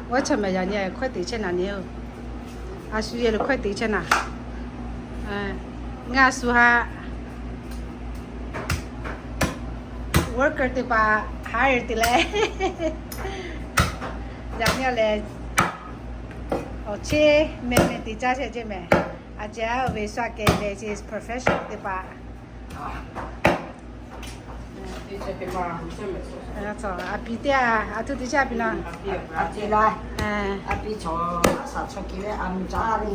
G'aˇ chaw mehˍ yaꞈ nyi hkawehˇ te chehˇ naˍ nyi-oˬ. A shu yehˬ lo hkawehˇ te chehˇ naˍ. Ngaˬ shu ha worker teˇ hpaˍ hire te leh, yaꞈ nyi lehˬ, awˬ cheˇ meh meh te caˇ chehˇ ceˇ mehˍ. A ceh ve sha kehˬ ve chi professional teˇ hpaˍ. A piˍ teˇ a, a htoꞈ te chehˇ a piˍ na. A piˍ chaw, a shaˍ chaw ke leh a mvuh caˇ ve.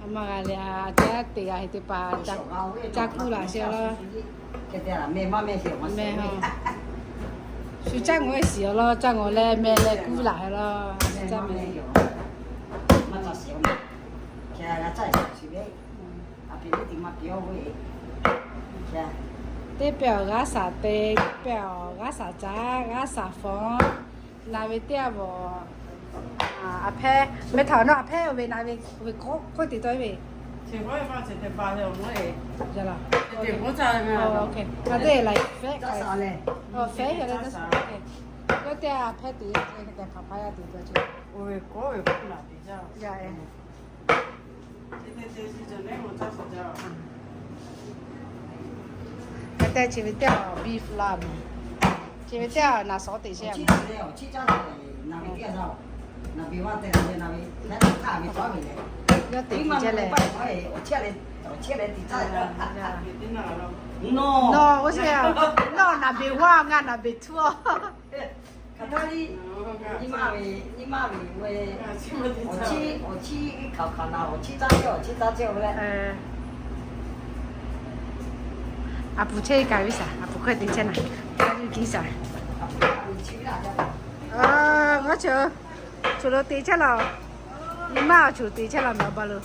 A ma g'a leh a caˇ te g'a he teˇ hpaˍ, caˇ kuˇ laˬ shehˍ law. Meh ha. Shu caˇ ngawˬ e shiˍ awˬ lawn, caˇ ngawˬ leh meh leh kuˇ laˬ he law. Shu caˇ meh. Teˇ pehˍ awˬ g'aˇ shaˍ te, teˇ pehˍ awˬ g'aˇ shaˍ caˇ, g'aˇ shaˍ fawˬ. Naˍ ve teˇ a vawˬ, a hpehˇ meh htaꞈ awˬ nawˉ a hpehˇ ve naˍ ve, ve k'oˆ k'oˆ te tawˆ ve. Yawˇ teˇ a hpehˇ te, hpehꞈ hpehꞈ yaˇ te, hpehꞈ hpehꞈ yaˇ te. Hk'e te chi ve teˇ a beef la mehˍ. Chi ve teˇ a naˍ sawˉ te chehˇ a. Yawˇ te chehˇ leh, nawˬ oˇ sheˍ, nawˬ naˍ beˍ one, ngaˬ naˍ beˍ two a. A puˍ chehˇ kaꞈ ve shaˍ, a puˍ hkawehˇ te chehˇ naˍ, a puˍ kiˇ shaˍ. Ngaˬ chaw, chaw lo te chehˇ laˬ, nyi ma awˬ chaw te chehˇ laˬ mehˍ awˬ ba lo.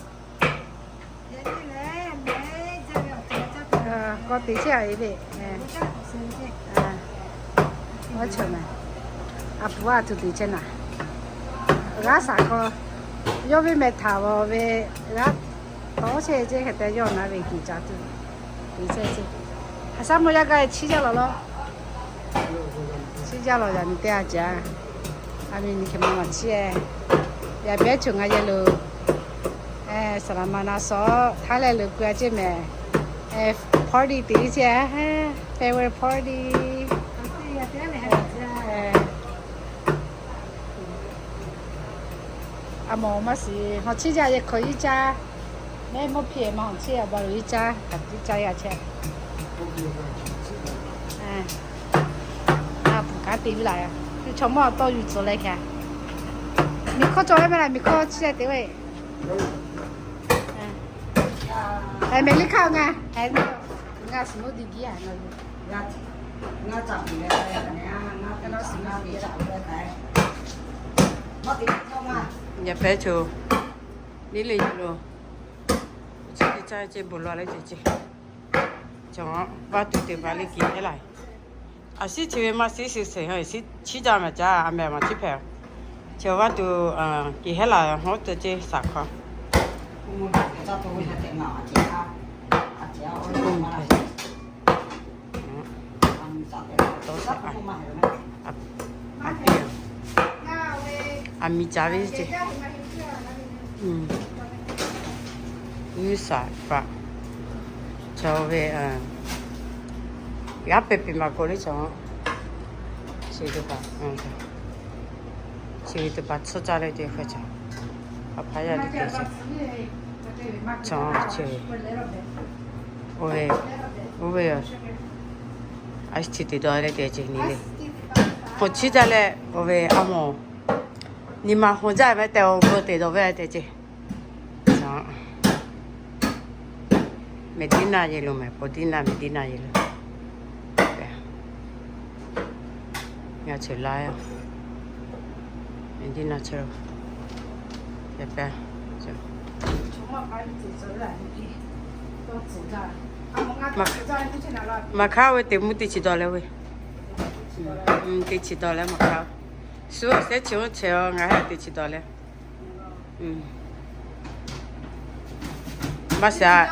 K'awꞈ te chehˇ a e ve. Aˬ, a puˍ a htoꞈ te chehˇ naˍ. G'aˇ shaˍ k'aw, yawˇ ve mehˬ htaꞈ vawˬ ve, g'aˇ tawˇ chehˇ ceˇ hk'e te yawˇ na ve kiˬ caˍ tuˬ. Te chehˇ ceˇ. Haˍ shaˉ mawˇ yaˇ gaˇ chiˇ jaˇ lawˬ law. Chiˇ jaˇ lawˬ yaꞈ nyi teˇ a caˍ. A mi nyi hk'e ma maˬ chiˇ e. Yaꞈ pehˉ choˬ ngaˬ yehˬ lo, saˍ laˍ ma na sawˉ htaˇ leh lo keu a ceˇ mehˍ. Party te ceˇ, farewell party. A mawˬ maˇ shiˍ, hawˬ chiˇ jaˇ yehˬ hkawꞈ iˉ caˇ. Mehˉ mawˇ hpiˇ ma hawˬ chiˇ a ba lo iˉ caˇ, kaꞈ tiˉ caˇ yaˇ chehˇ. A puˍ kanˉ te ve laˬ, chaw mawˇ tawˇ yuˬ tcuh leh hkeh. Miˬ hkawˇ cawˬ leh mehˍ laˬ, miˬ hkawˇ chiˇ leh te ve. Mehˍ liˇ hkaˇ ngaˬ, ngaˬ suhˍ moˉ diꞈ a. Yaꞈ pehˉ choˬ, niˉ le lo, chi teˇ caˇ ceˇ bon lawˬ leh ceˇ ceˇ. Chaw vaˇ tuˬ te pa le kiˬ hehˉ laˬ. A shiˉ chi ve maˇ shiˉ shiˍ sheˍ, a shiˉ chiˇ jaˇ mehˍ caˇ, a mehˍ maˬ chiˇ hpehꞈ. Chaw vaˇ tuˬ kiˬ hehˉ laˬ hawˉ te ceˇ shaˍ hk'aw. A miˬ caˍ ve ceˇ. G'uˇ shaˍ hpaꞈ, chaw ve g'aˇ pehˍ piˍ maˬ k'o le chaw, chi teˇ hpaˍ, chi ve teˇ hpaˍ tsuhˇ caˇ leh te hk'e chaw, a hpaˇ yaˇ le te chaw, chaw chi ve, oˇ ve, oˇ ve, a chi te dawˬ leh te ceˇ nyi le, hawˬ chiˇ jaˇ leh oˇ ve a mawˬ, nyi ma hawˬ jaˇ ve tehꞈ awˬ bon te dawˬ ve te ceˇ. Medina yehˬ lo mehˍ, Medina, Medina yehˬ lo. Ngaˬ cheuˬ la, Medina chehˇ lo. Maˍ hkaˇ ve teꞈ mvuhˇ teˇ chi dawˬ leh ve, teˇ chi dawˬ leh maˍ hkaˇ. Shu awˬ shehˉ chi oˇ chehˇ a, ngaˬ hui teˇ chi dawˬ leh. Maˇ shaˍ.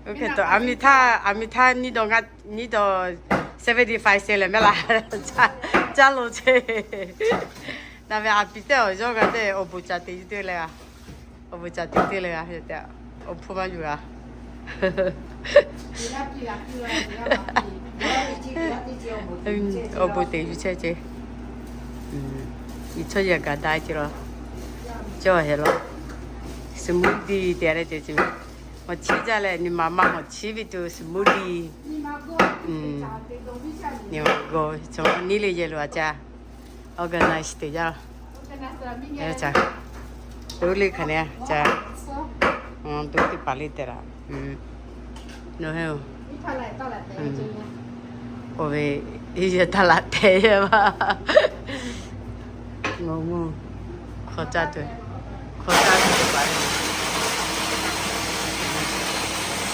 Oˇ hk'e taw, a miˬ htaˇ, a miˬ htaˇ nyiˇ dawˬ ngaˇ, nyiˇ dawˬ Seventy five cent leh mehˉ la, caˇ lo ce. Naˬ ve a piˍ tehˇ awˬ yawˇ g'a tehˇ, awˬ bon caˍ teꞈ yuˬ teˇ leh g'a, awˬ bon caˍ teꞈ teˇ leh g'a, awˬ hpfuhˇ maˇ yuˬ g'a. Awˬ bon teꞈ yuˬ chehˇ ce. Nyi chaw yaˇ gaˬ da ce la, cawˬ hehˍ la. Smoothie te leh ce ce. Hawˬ chiˉ jaˇ leh nyi ma ma hawˬ chiˉ ve tuˬ smoothie. Nyi ma g'aw, chaw nyi le yehˬ lo a ca. Organize teꞈ jaˇ. Ca, to le hk'aˬ ne ca, to teˇ hpaˍ le tehꞈ la. Nawˬ heˆ oˬ. Oˇ ve, yehˬ taˇ laꞈ tehꞈ yehˬ ma. Ngaˬ mvuhˇ hk'aw caˇ tuˬ, hk'aw caˇ tuˬ teˇ hpaˍ le.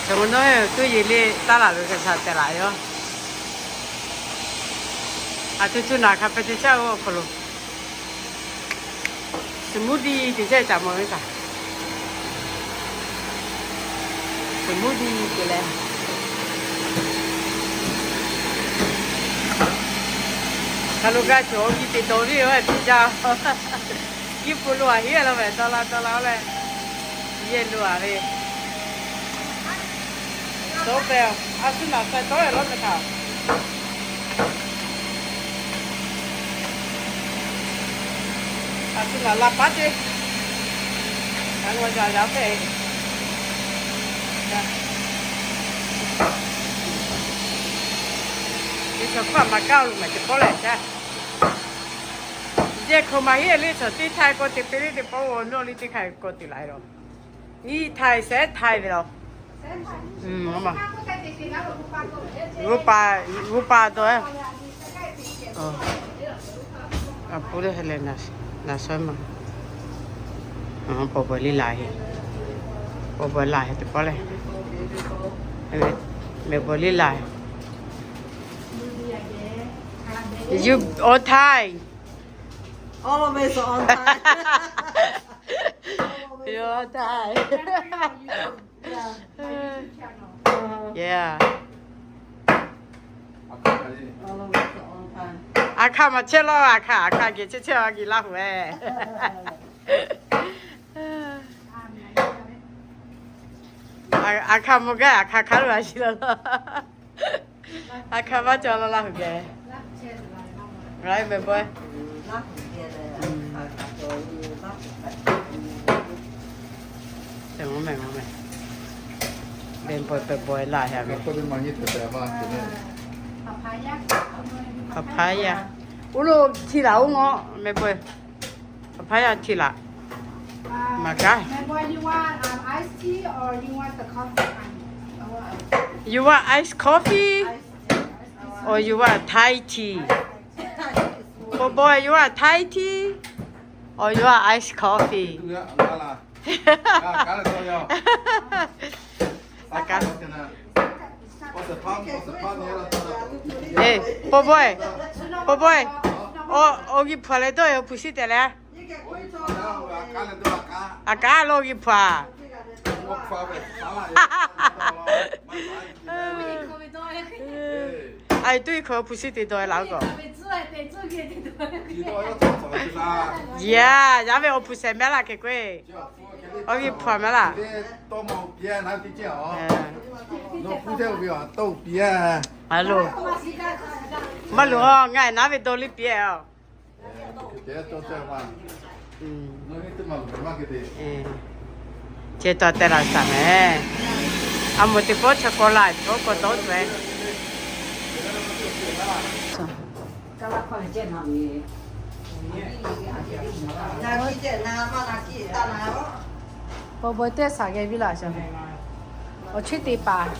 Chaw mvuhˇ nawˉ heˆ oˬ, tuˇ yeˬ le taˇ laꞈ ve hk'e htaꞈ tehꞈ laꞈ yoˬ. A cuˇ cuˇ naˬ hk'a hpeh te chehˇ ve awˬ hk'aw lo, smoothie te chehˇ caꞈ mawˬ ve kaꞈ. Smoothie te leh, hk'a lo g'a cawˬ awˬ viˉ te dawˬ ve awˬ viˉ te jaˇ. Kiˇ pu lo a hiˉ lo ve dawˇ la dawˇ la leh, yehˬ lo a ve. Dawˇ pehˍ, a shu naˬ sha dawˇ ve lawˇ ve htaꞈ. A shu naˬ la paˉ ce. Ngaˬ hui a yaꞈ yaꞈ hpehꞈ. Yehˬ chaw hkawˇ a maˍ kaˇ lo maˬ ce pawˆ leh caˇ. Yehˬ hk'aw maˬ hiˉ le chaw teˇ htaiˇ k'awꞈ te pe le teˇ pawˆ, nawˇ le teˇ hk'aˇ k'awꞈ te la e la. Nyi htaiˍ shehˉ htaiˍ ve laˬ. G'uˇ pa, g'uˇ pa dawˬ e. A pu le heh leh naˬ shawˉ ma. Paw bawˬ le laˬ he. Paw bawˬ laˬ he teˇ pawˆ leh. Mehˬ bawˬ le laˬ he. You on time. Always on time. You're on time. Yeah. A hkaˇ maˬ chehˇ law, a hkaˇ, a hkaˇ geh chehˇ chehˇ a geh laˇ hoꞈ e. A hkaˇ mawˬ gaˇ, a hkaˇ hk'aˬ lo a shiˍ la laˇ. A hkaˇ maˇ cawˬ laˇ laˇ hoꞈ geh. Right, my boy. Mehˬ mehˬ, bawˬ laˬ he. Papaya. Oˇ lo hti laˬ oˇ ngawˬ, mehˬ bawˬ. Papaya hti laˬ. Maˍ kaˉ. You want iced coffee or you want Thai tea? Paw bawˬ, you want Thai tea or you want iced coffee? Paw bawˬ, paw bawˬ, awˬ g'uiˬ hpawnˬ leh dawˇ e, awˬ hpu shiˉ tehꞈ leh. A kaˉ lo g'uiˬ hpawnˬ. A tuˇ iˉ hkawꞈ hpu shiˉ te dawˇ e laˬ k'o. Yaˇ, yaˇ ve awˬ hpu shehˍ mehˉ laˇ kehˬ k'o e. Awˬ g'uiˬ hpawnˬ mehˉ laˇ. Alo. Maˇ loˍ a, ngaˬ naˉ ve dawˇ liˇ piˇ e a. Ceh taw teh laˬ shaˍ mehˍ. A moˍ teˇ pawˆ chaw k'aw la, teˇ pawˆ k'aw tawˉ tcuh e. Paw bawˬ teˇ shaˍ geh viˇ laˬ shaˍ mehˍ. Awˬ chi teˇ hpaˍ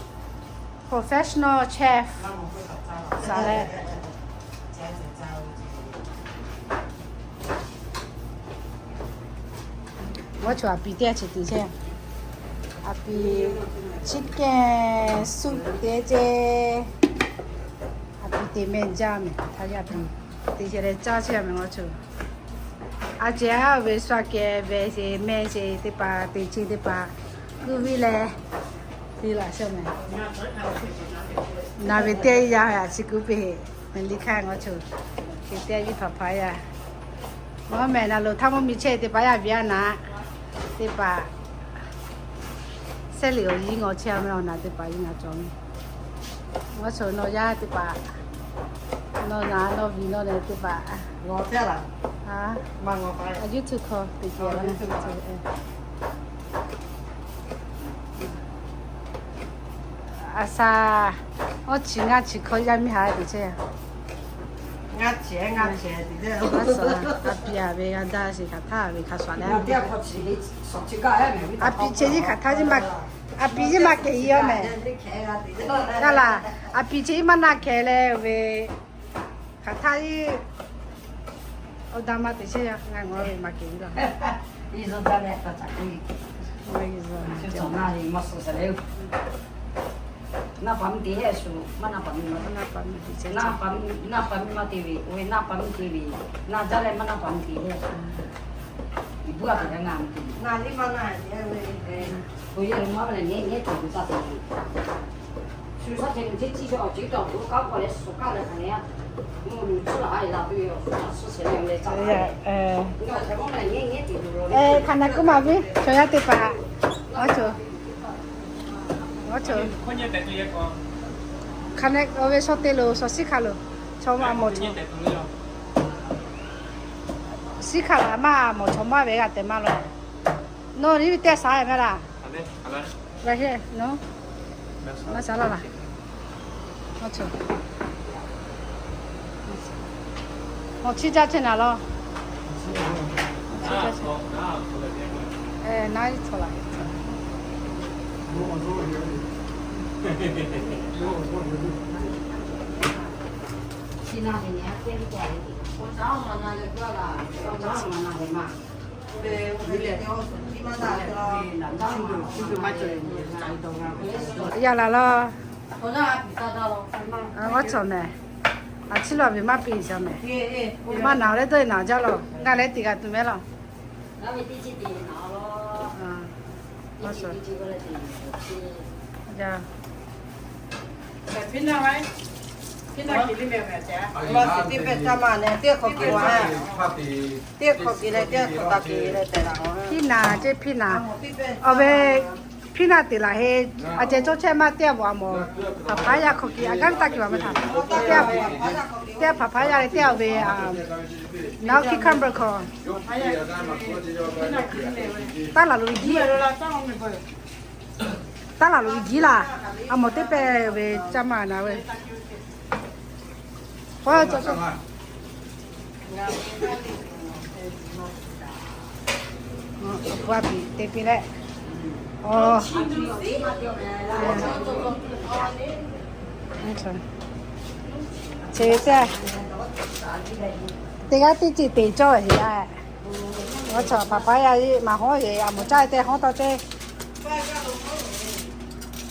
professional chef shaˍ leh. Ngaˬ chaw a piˍ teˇ a chi teˇ chehˇ. A piˍ chicken soup teˇ chehˇ. A piˍ teˇ mehˆ jaˇ mehˍ, htaˇ yaˇ piˍ teˇ chehˇ leh caˇ chehˇ mehˍ ngaˬ chaw. A ceh a ve shu a keh ve sheˍ mehˆ sheˍ teˇ hpaˍ teˇ chi teˇ hpaˍ kuˇ viˇ leh, te laˬ shaˍ mehˍ. Naˬ ve teˇ yanˇ a chi kuˬ piˇ heˆ, mehˬ liˇ hkaˇ ngawˬ choˬ, chi teˇ yanˇ viˉ hpaˍ hpaˍ yaˇ. Ngawˬ mehˬ naˬ loˍ htaˇ mvuhˇ miˬ chehˇ teˇ hpaˍ yaˇ viˉ a naˍ, teˇ hpaˍ sehˉ liꞈ awˬ yiˇ ngawˬ chehˇ a mehˬ awˬ naˍ teˇ hpaˍ yiˇ ngaˬ cawˬ mehˬ. Ngawˬ choˬ nawˬ yaˇ teˇ hpaˍ, nawˬ naˍ nawˬ viˉ nawˬ nehˬ teˇ hpaˍ, a, YouTube hk'aw teˇ ceuˬ a sha, awˇ chi ngaˇ chi hkawˇ yaˇ miˇ haꞈ te chehˇ a. A piˍ a ve g'a daˇ sheˍ hk'aˬ htaˇ ve hk'a shuˍ leh, a piˍ che yiˇ hk'aˬ htaˇ, a piˍ yiˇ maˇ kehˬ i a mehˬ. Kaˇ laˬ, a piˍ che yiˇ maˇ naˆ kehˬ leh ve hk'aˬ htaˇ iˉ awˬ daꞈ maˇ te chehˇ a, ngaˬ ngawˬ ve maˇ kehˬ i la. Hk'aˬ na kuˉ maˬ viˉ chaw yaˇ teˇ hpaˍ, awˬ choˬ, awˬ choˬ, hk'aˬ na awˬ ve shaw te loˬ, shaw siˉ hkanˍ loˬ, chaw maˇ mawˬ chaw, siˉ hkanˍ laˬ maˇ mawˬ chaw maˇ ve g'a tehꞈ maˇ law. Nawˬ nyi ve teˇ shaˍ mehˍ laˇ. Maˇ shaˍ laˇ laˬ. Awˬ chiˇ jaˇ chehˇ naˍ laˇ. Naˉ iˉ htaw laˬ. Yaˇ laˬ laˇ. G'awˇ cawˬ mehˬ. A ciˉ law ve maˇ piˇ shaˍ mehˬ. Maˇ naˬ leh dawˇ e naˬ jaˇ law. Ngaˬ leh teˇ g'aˇ tuˬ mehˍ law. Piˇ naˬ ceˇ piˇ naˬ. Awˬ ve piˇ naˬ teꞈ laˬ heˆ. A ceh cawˇ chehˇ maˇ teˇ a bvuhꞈ a mawˬ. Hpaˍ hpaˍ yaˇ hk'aw kiˬ a gaˉ taˇ kiˬ baˬ maˇ htaꞈ. Teˇ hpaˍ hpaˍ yaˇ leh teˇ a ve naˬ cucumber hk'aw taˇ laˬ loꞈ e jiˉ. Taˇ laˬ loꞈ e jiˉ laˬ. A mawˬ teˇ pehˍ ve caˇ maˇ na ve. K'o a piˍ te piˇ leh, a, chi teˇ, teˇ g'aˇ teˇ ceuˬ te cawˇ heˍ a. Awˬ chawˬ hpaˍ hpaˍ yaˇ maˇ hawˉ yeˬ a mawˬ caˇ te hawˉ taw ceˇ.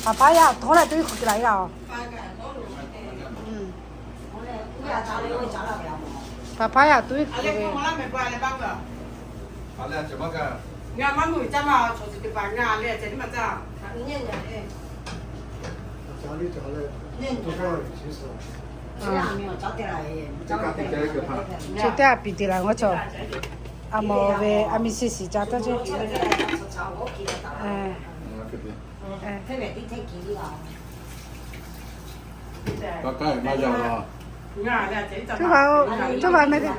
Hpaˍ hpaˍ yaˇ htawˇ leh tuˉ hk'awꞈ kiˬ laˬ e laˬ. Hpaˍ hpaˍ yaˇ tuˉ hk'awꞈ ve. Chi teˇ a piˍ te laˬ ngawˬ chawˬ. A mawˬ ve a miˬ shiˍ shiˍ ca tawˇ ceˇ. Tuˇ va, tuˇ va mehˆ teˇ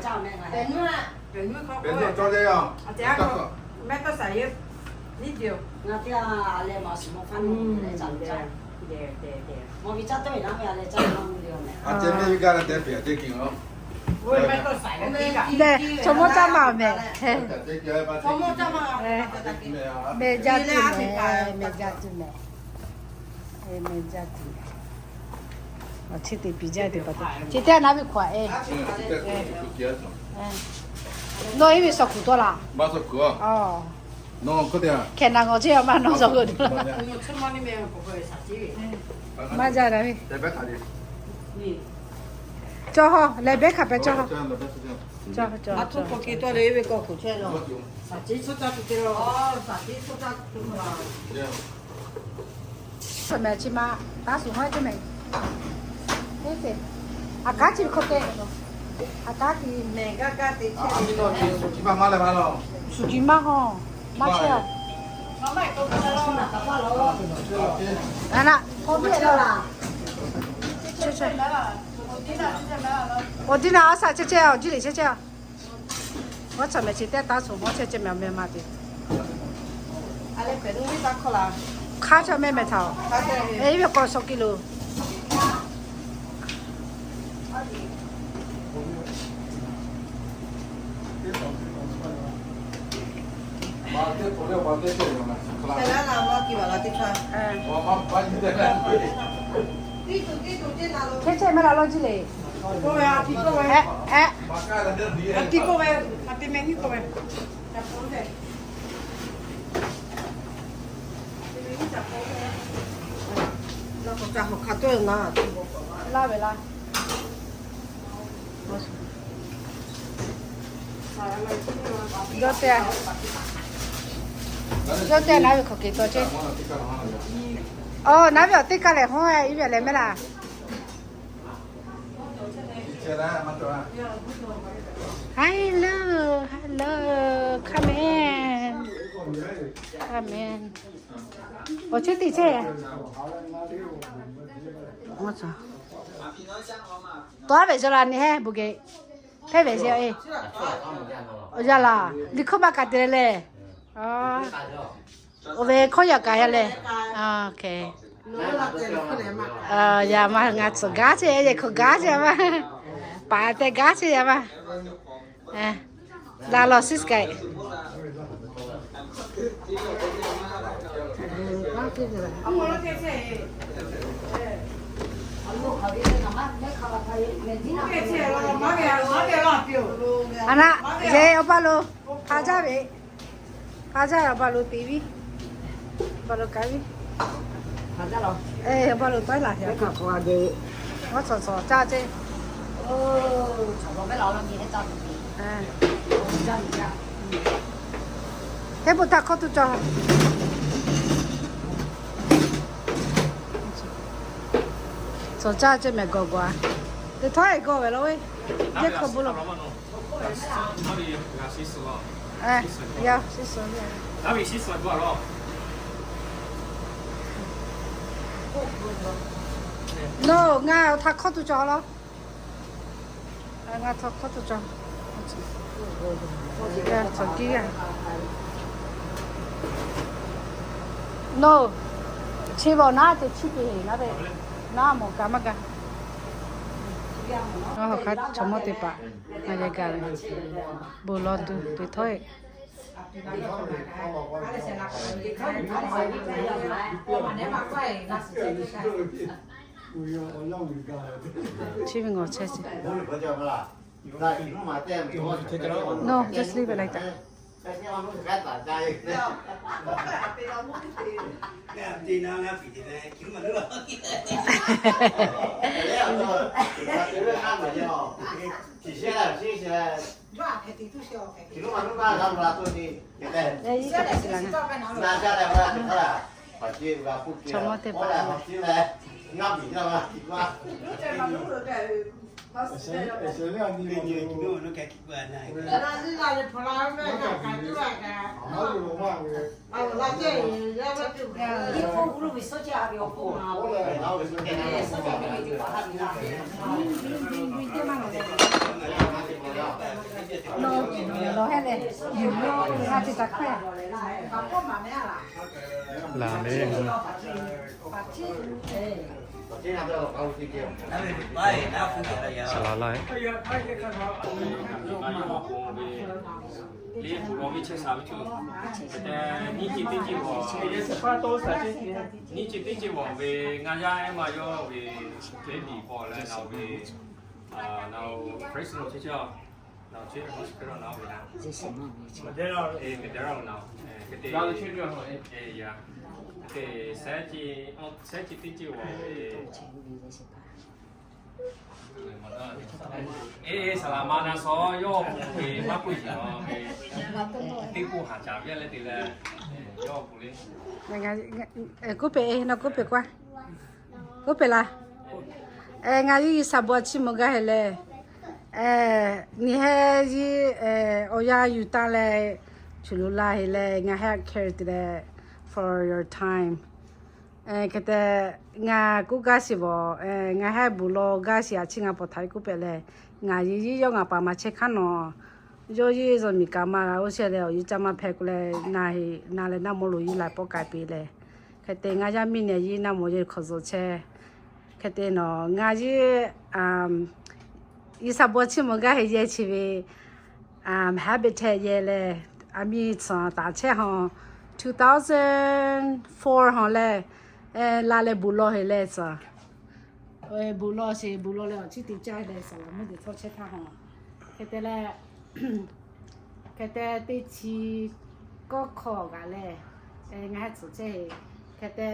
Chaw mawˇ caˇ maˇ mehˬ. Mehˬ jaˇ tuˬ mehˬ. Mehˬ jaˇ tuˬ mehˬ. Mehˬ jaˇ tuˬ mehˬ. Chi teˇ piˍ jaˇ teˇ pa taw, chi teˇ naˉ ve hk'aw e. Nawˬ iˉ ve shaw kuˬ tawˆ laˬ. Hkehˬ naˬ ngawˬ chehˇ a maˇ nawˬ shaw kuˬ tawˆ laˬ. Maˇ jaˇ daꞈ ve. Cawˇ hawˇ lehˬ, behˉ hk'a pehꞈ cawˇ hawˇ. Cawˇ hawˇ cawˇ hawˇ. Mehˬ chi ma taˇ shuˍ hawˉ ceˇ mehˬ. Aꞈ kaˉ chi hk'aw te. Aꞈ kaˉ ti mehˬ gaˇ gaˇ te chehˇ ve. Shu ji maˇ hawˬ. Maˇ chehˇ a. Awˬ diˉ naꞈ awˬ saˍ chehˇ chehˇ, awˬ jiˇ liꞈ chehˇ chehˇ a. G'aw chaw mehˍ chi teˇ taˇ shuˍ mawˇ chehˇ chehˇ mehˍ mehˍ ma te. Hk'aˇ chaw mehˍ mehˍ htaꞈ, e ve k'awꞈ shaw ki lo. Hk'e chehˇ maˇ la lawˇ jiˇ le. Laˇ ve laˇ. Yawˇ te, yawˇ te naˉ ve hk'aˬ hk'e taw ceˇ. Aˬ, naˉ ve awˬ teˇ kaˇ lehˬ hawˉ iˉ ve leh mehˆ laˇ. Hello, hello, come in, come in. Awˬ chi teˇ chehˇ. Tawˉ ve yaw la ni hehˉ bu geh. Hpehˇ ve yaw e. Yaˇ laˬ, liꞈ hkawˇ maˇ kaꞈ te leh leh. Awˬ ve hkawˇ yaꞈ kaꞈ yaˇ leh. Yaꞈ ma ngaˬ tcuhˍ gaˇ chehˇ, yehˬ hkawˇ gaˇ chehˇ a ma. Paˍ tehꞈ gaˇ chehˇ yaꞈ ma. Laˬ lawˬ sister. Aˬ naˆ, yehˬ awˬ pa lo hpa jaˇ ve. Hpa jaˇ ve awˬ pa lo te viˉ. Awˬ pa lo kaꞈ viˉ. Awˬ pa lo tawˆ laˬ. G'aw tsuhˍ tsuhˍ caˇ ceˇ. Teˇ pawˆ htaˇ hk'awˇ tuˬ cawˬ. Tsuhˍ caˇ ceˇ mehˍ gawˬ gawˬ a. Teˇ htawˇ e gawˬ ve la ve. Yehˬ hkawˇ bon lo. No, ngaˬ htaꞈ hk'awˇ tuˬ cawˬ law. Ngaˬ htaꞈ hk'awˇ tuˬ cawˬ. No, chi bawˬ naˉ te chiˇ te naˉ ve, naˉ mawˬ kaꞈ maˇ gaˬ. Chaw mawˇ teˇ hpaˍ ngaˬ yehˬ gaˬ ve, bon lawˬ tuˬ teˇ htawˇ e. Chi ve ngawˬ chehˇ ce. No, just leave it like that. Chaw mawˇ teˇ hpaˍ. Laˬ le. Saˍ laˍ laˇ e. Liꞈ hpu g'aw ve chehˇ sha ve tuˬ, nyiˇ ceuˬ teˇ ceuˬ g'aw, nyiˇ ceuˬ teˇ ceuˬ g'aw ve ngaˇ yaˇ ehˉ ma yawˇ ve teˇ biˍ paw leh na ve, na Fresno chehˇ chehˇ, na chehˇ hospital na ve na, e Madera na, hk'e te, e ya, hk'e te, sehˉ ceuˬ, sehˉ ceuˬ teˇ ceuˬ g'aw ve. E, saˍ laˍ ma na shaw yawˇ k'oˆ ve maˇ k'oˆ yiˬ a ve, teˇ k'oˆ haˍ caˍ ve leh te leh, yawˇ k'oˆ le. K'oˆ pehꞈ e, nawˬ k'oˆ pehꞈ k'o a, k'oˆ pehꞈ laˇ. Ngaˬ yawˇ G'uiˬsha bon chiˇ mvuh gaˇ heˆ leh, nyi heh yiˇ awˬ yanˇ yuˬ taˍ leh, chuˬ luˬ la heˆ leh, ngaˬ heh care te leh, for your time. Hk'e te ngaˬ k'oˆ gaˇ shiˍ vawˬ, ngaˬ heh bon lawˬ gaˇ shiˍ a ciˉ ngaˬ pawˬ htaꞈ k'oˆ pehꞈ leh, ngaˬ yawˇ yiˇ yawˇ ngaˬ paˍ maˍ chehˇ hk'aˇ nawˬ, yawˇ yiˇ zuhꞈ miˬ kaꞈ maˇ g'a oˇ shehˍ leh awˬ yiˇ caˇ maˇ hpehꞈ k'o leh, na heˆ na leh naˇ mawˇ loꞈ yiˇ la pawˆ k'ai piˇ leh, hk'e te ngaˬ yaˇ miˇ nehˬ yiˇ naˇ mawˇ yehˬ hk'aw zuhꞈ chehˇ. Hk'e te nawˬ ngaˬ yiˇ G'uiˬsha bon chiˇ mvuh gaˇ heˆ yehˬ chi ve, Habitat yehˬ leh, a miˇ tcuhˍ taˍ chehˇ hawˬ, two thousand four hawˬ leh, la leh bon lawˬ heˆ leh tcuhˍ, bon lawˬ sheˍ, bon lawˬ leh awˬ ciˉ te caˇ leh saˍ laˍ mvuhˇ te htawˇ chehˇ htaˇ hawˬ. Hk'e te leh, hk'e te teˇ chi kawˇ hkawˇ g'aꞈ leh, ngaˬ heh tcuhˍ chehˇ heˆ. Hk'e te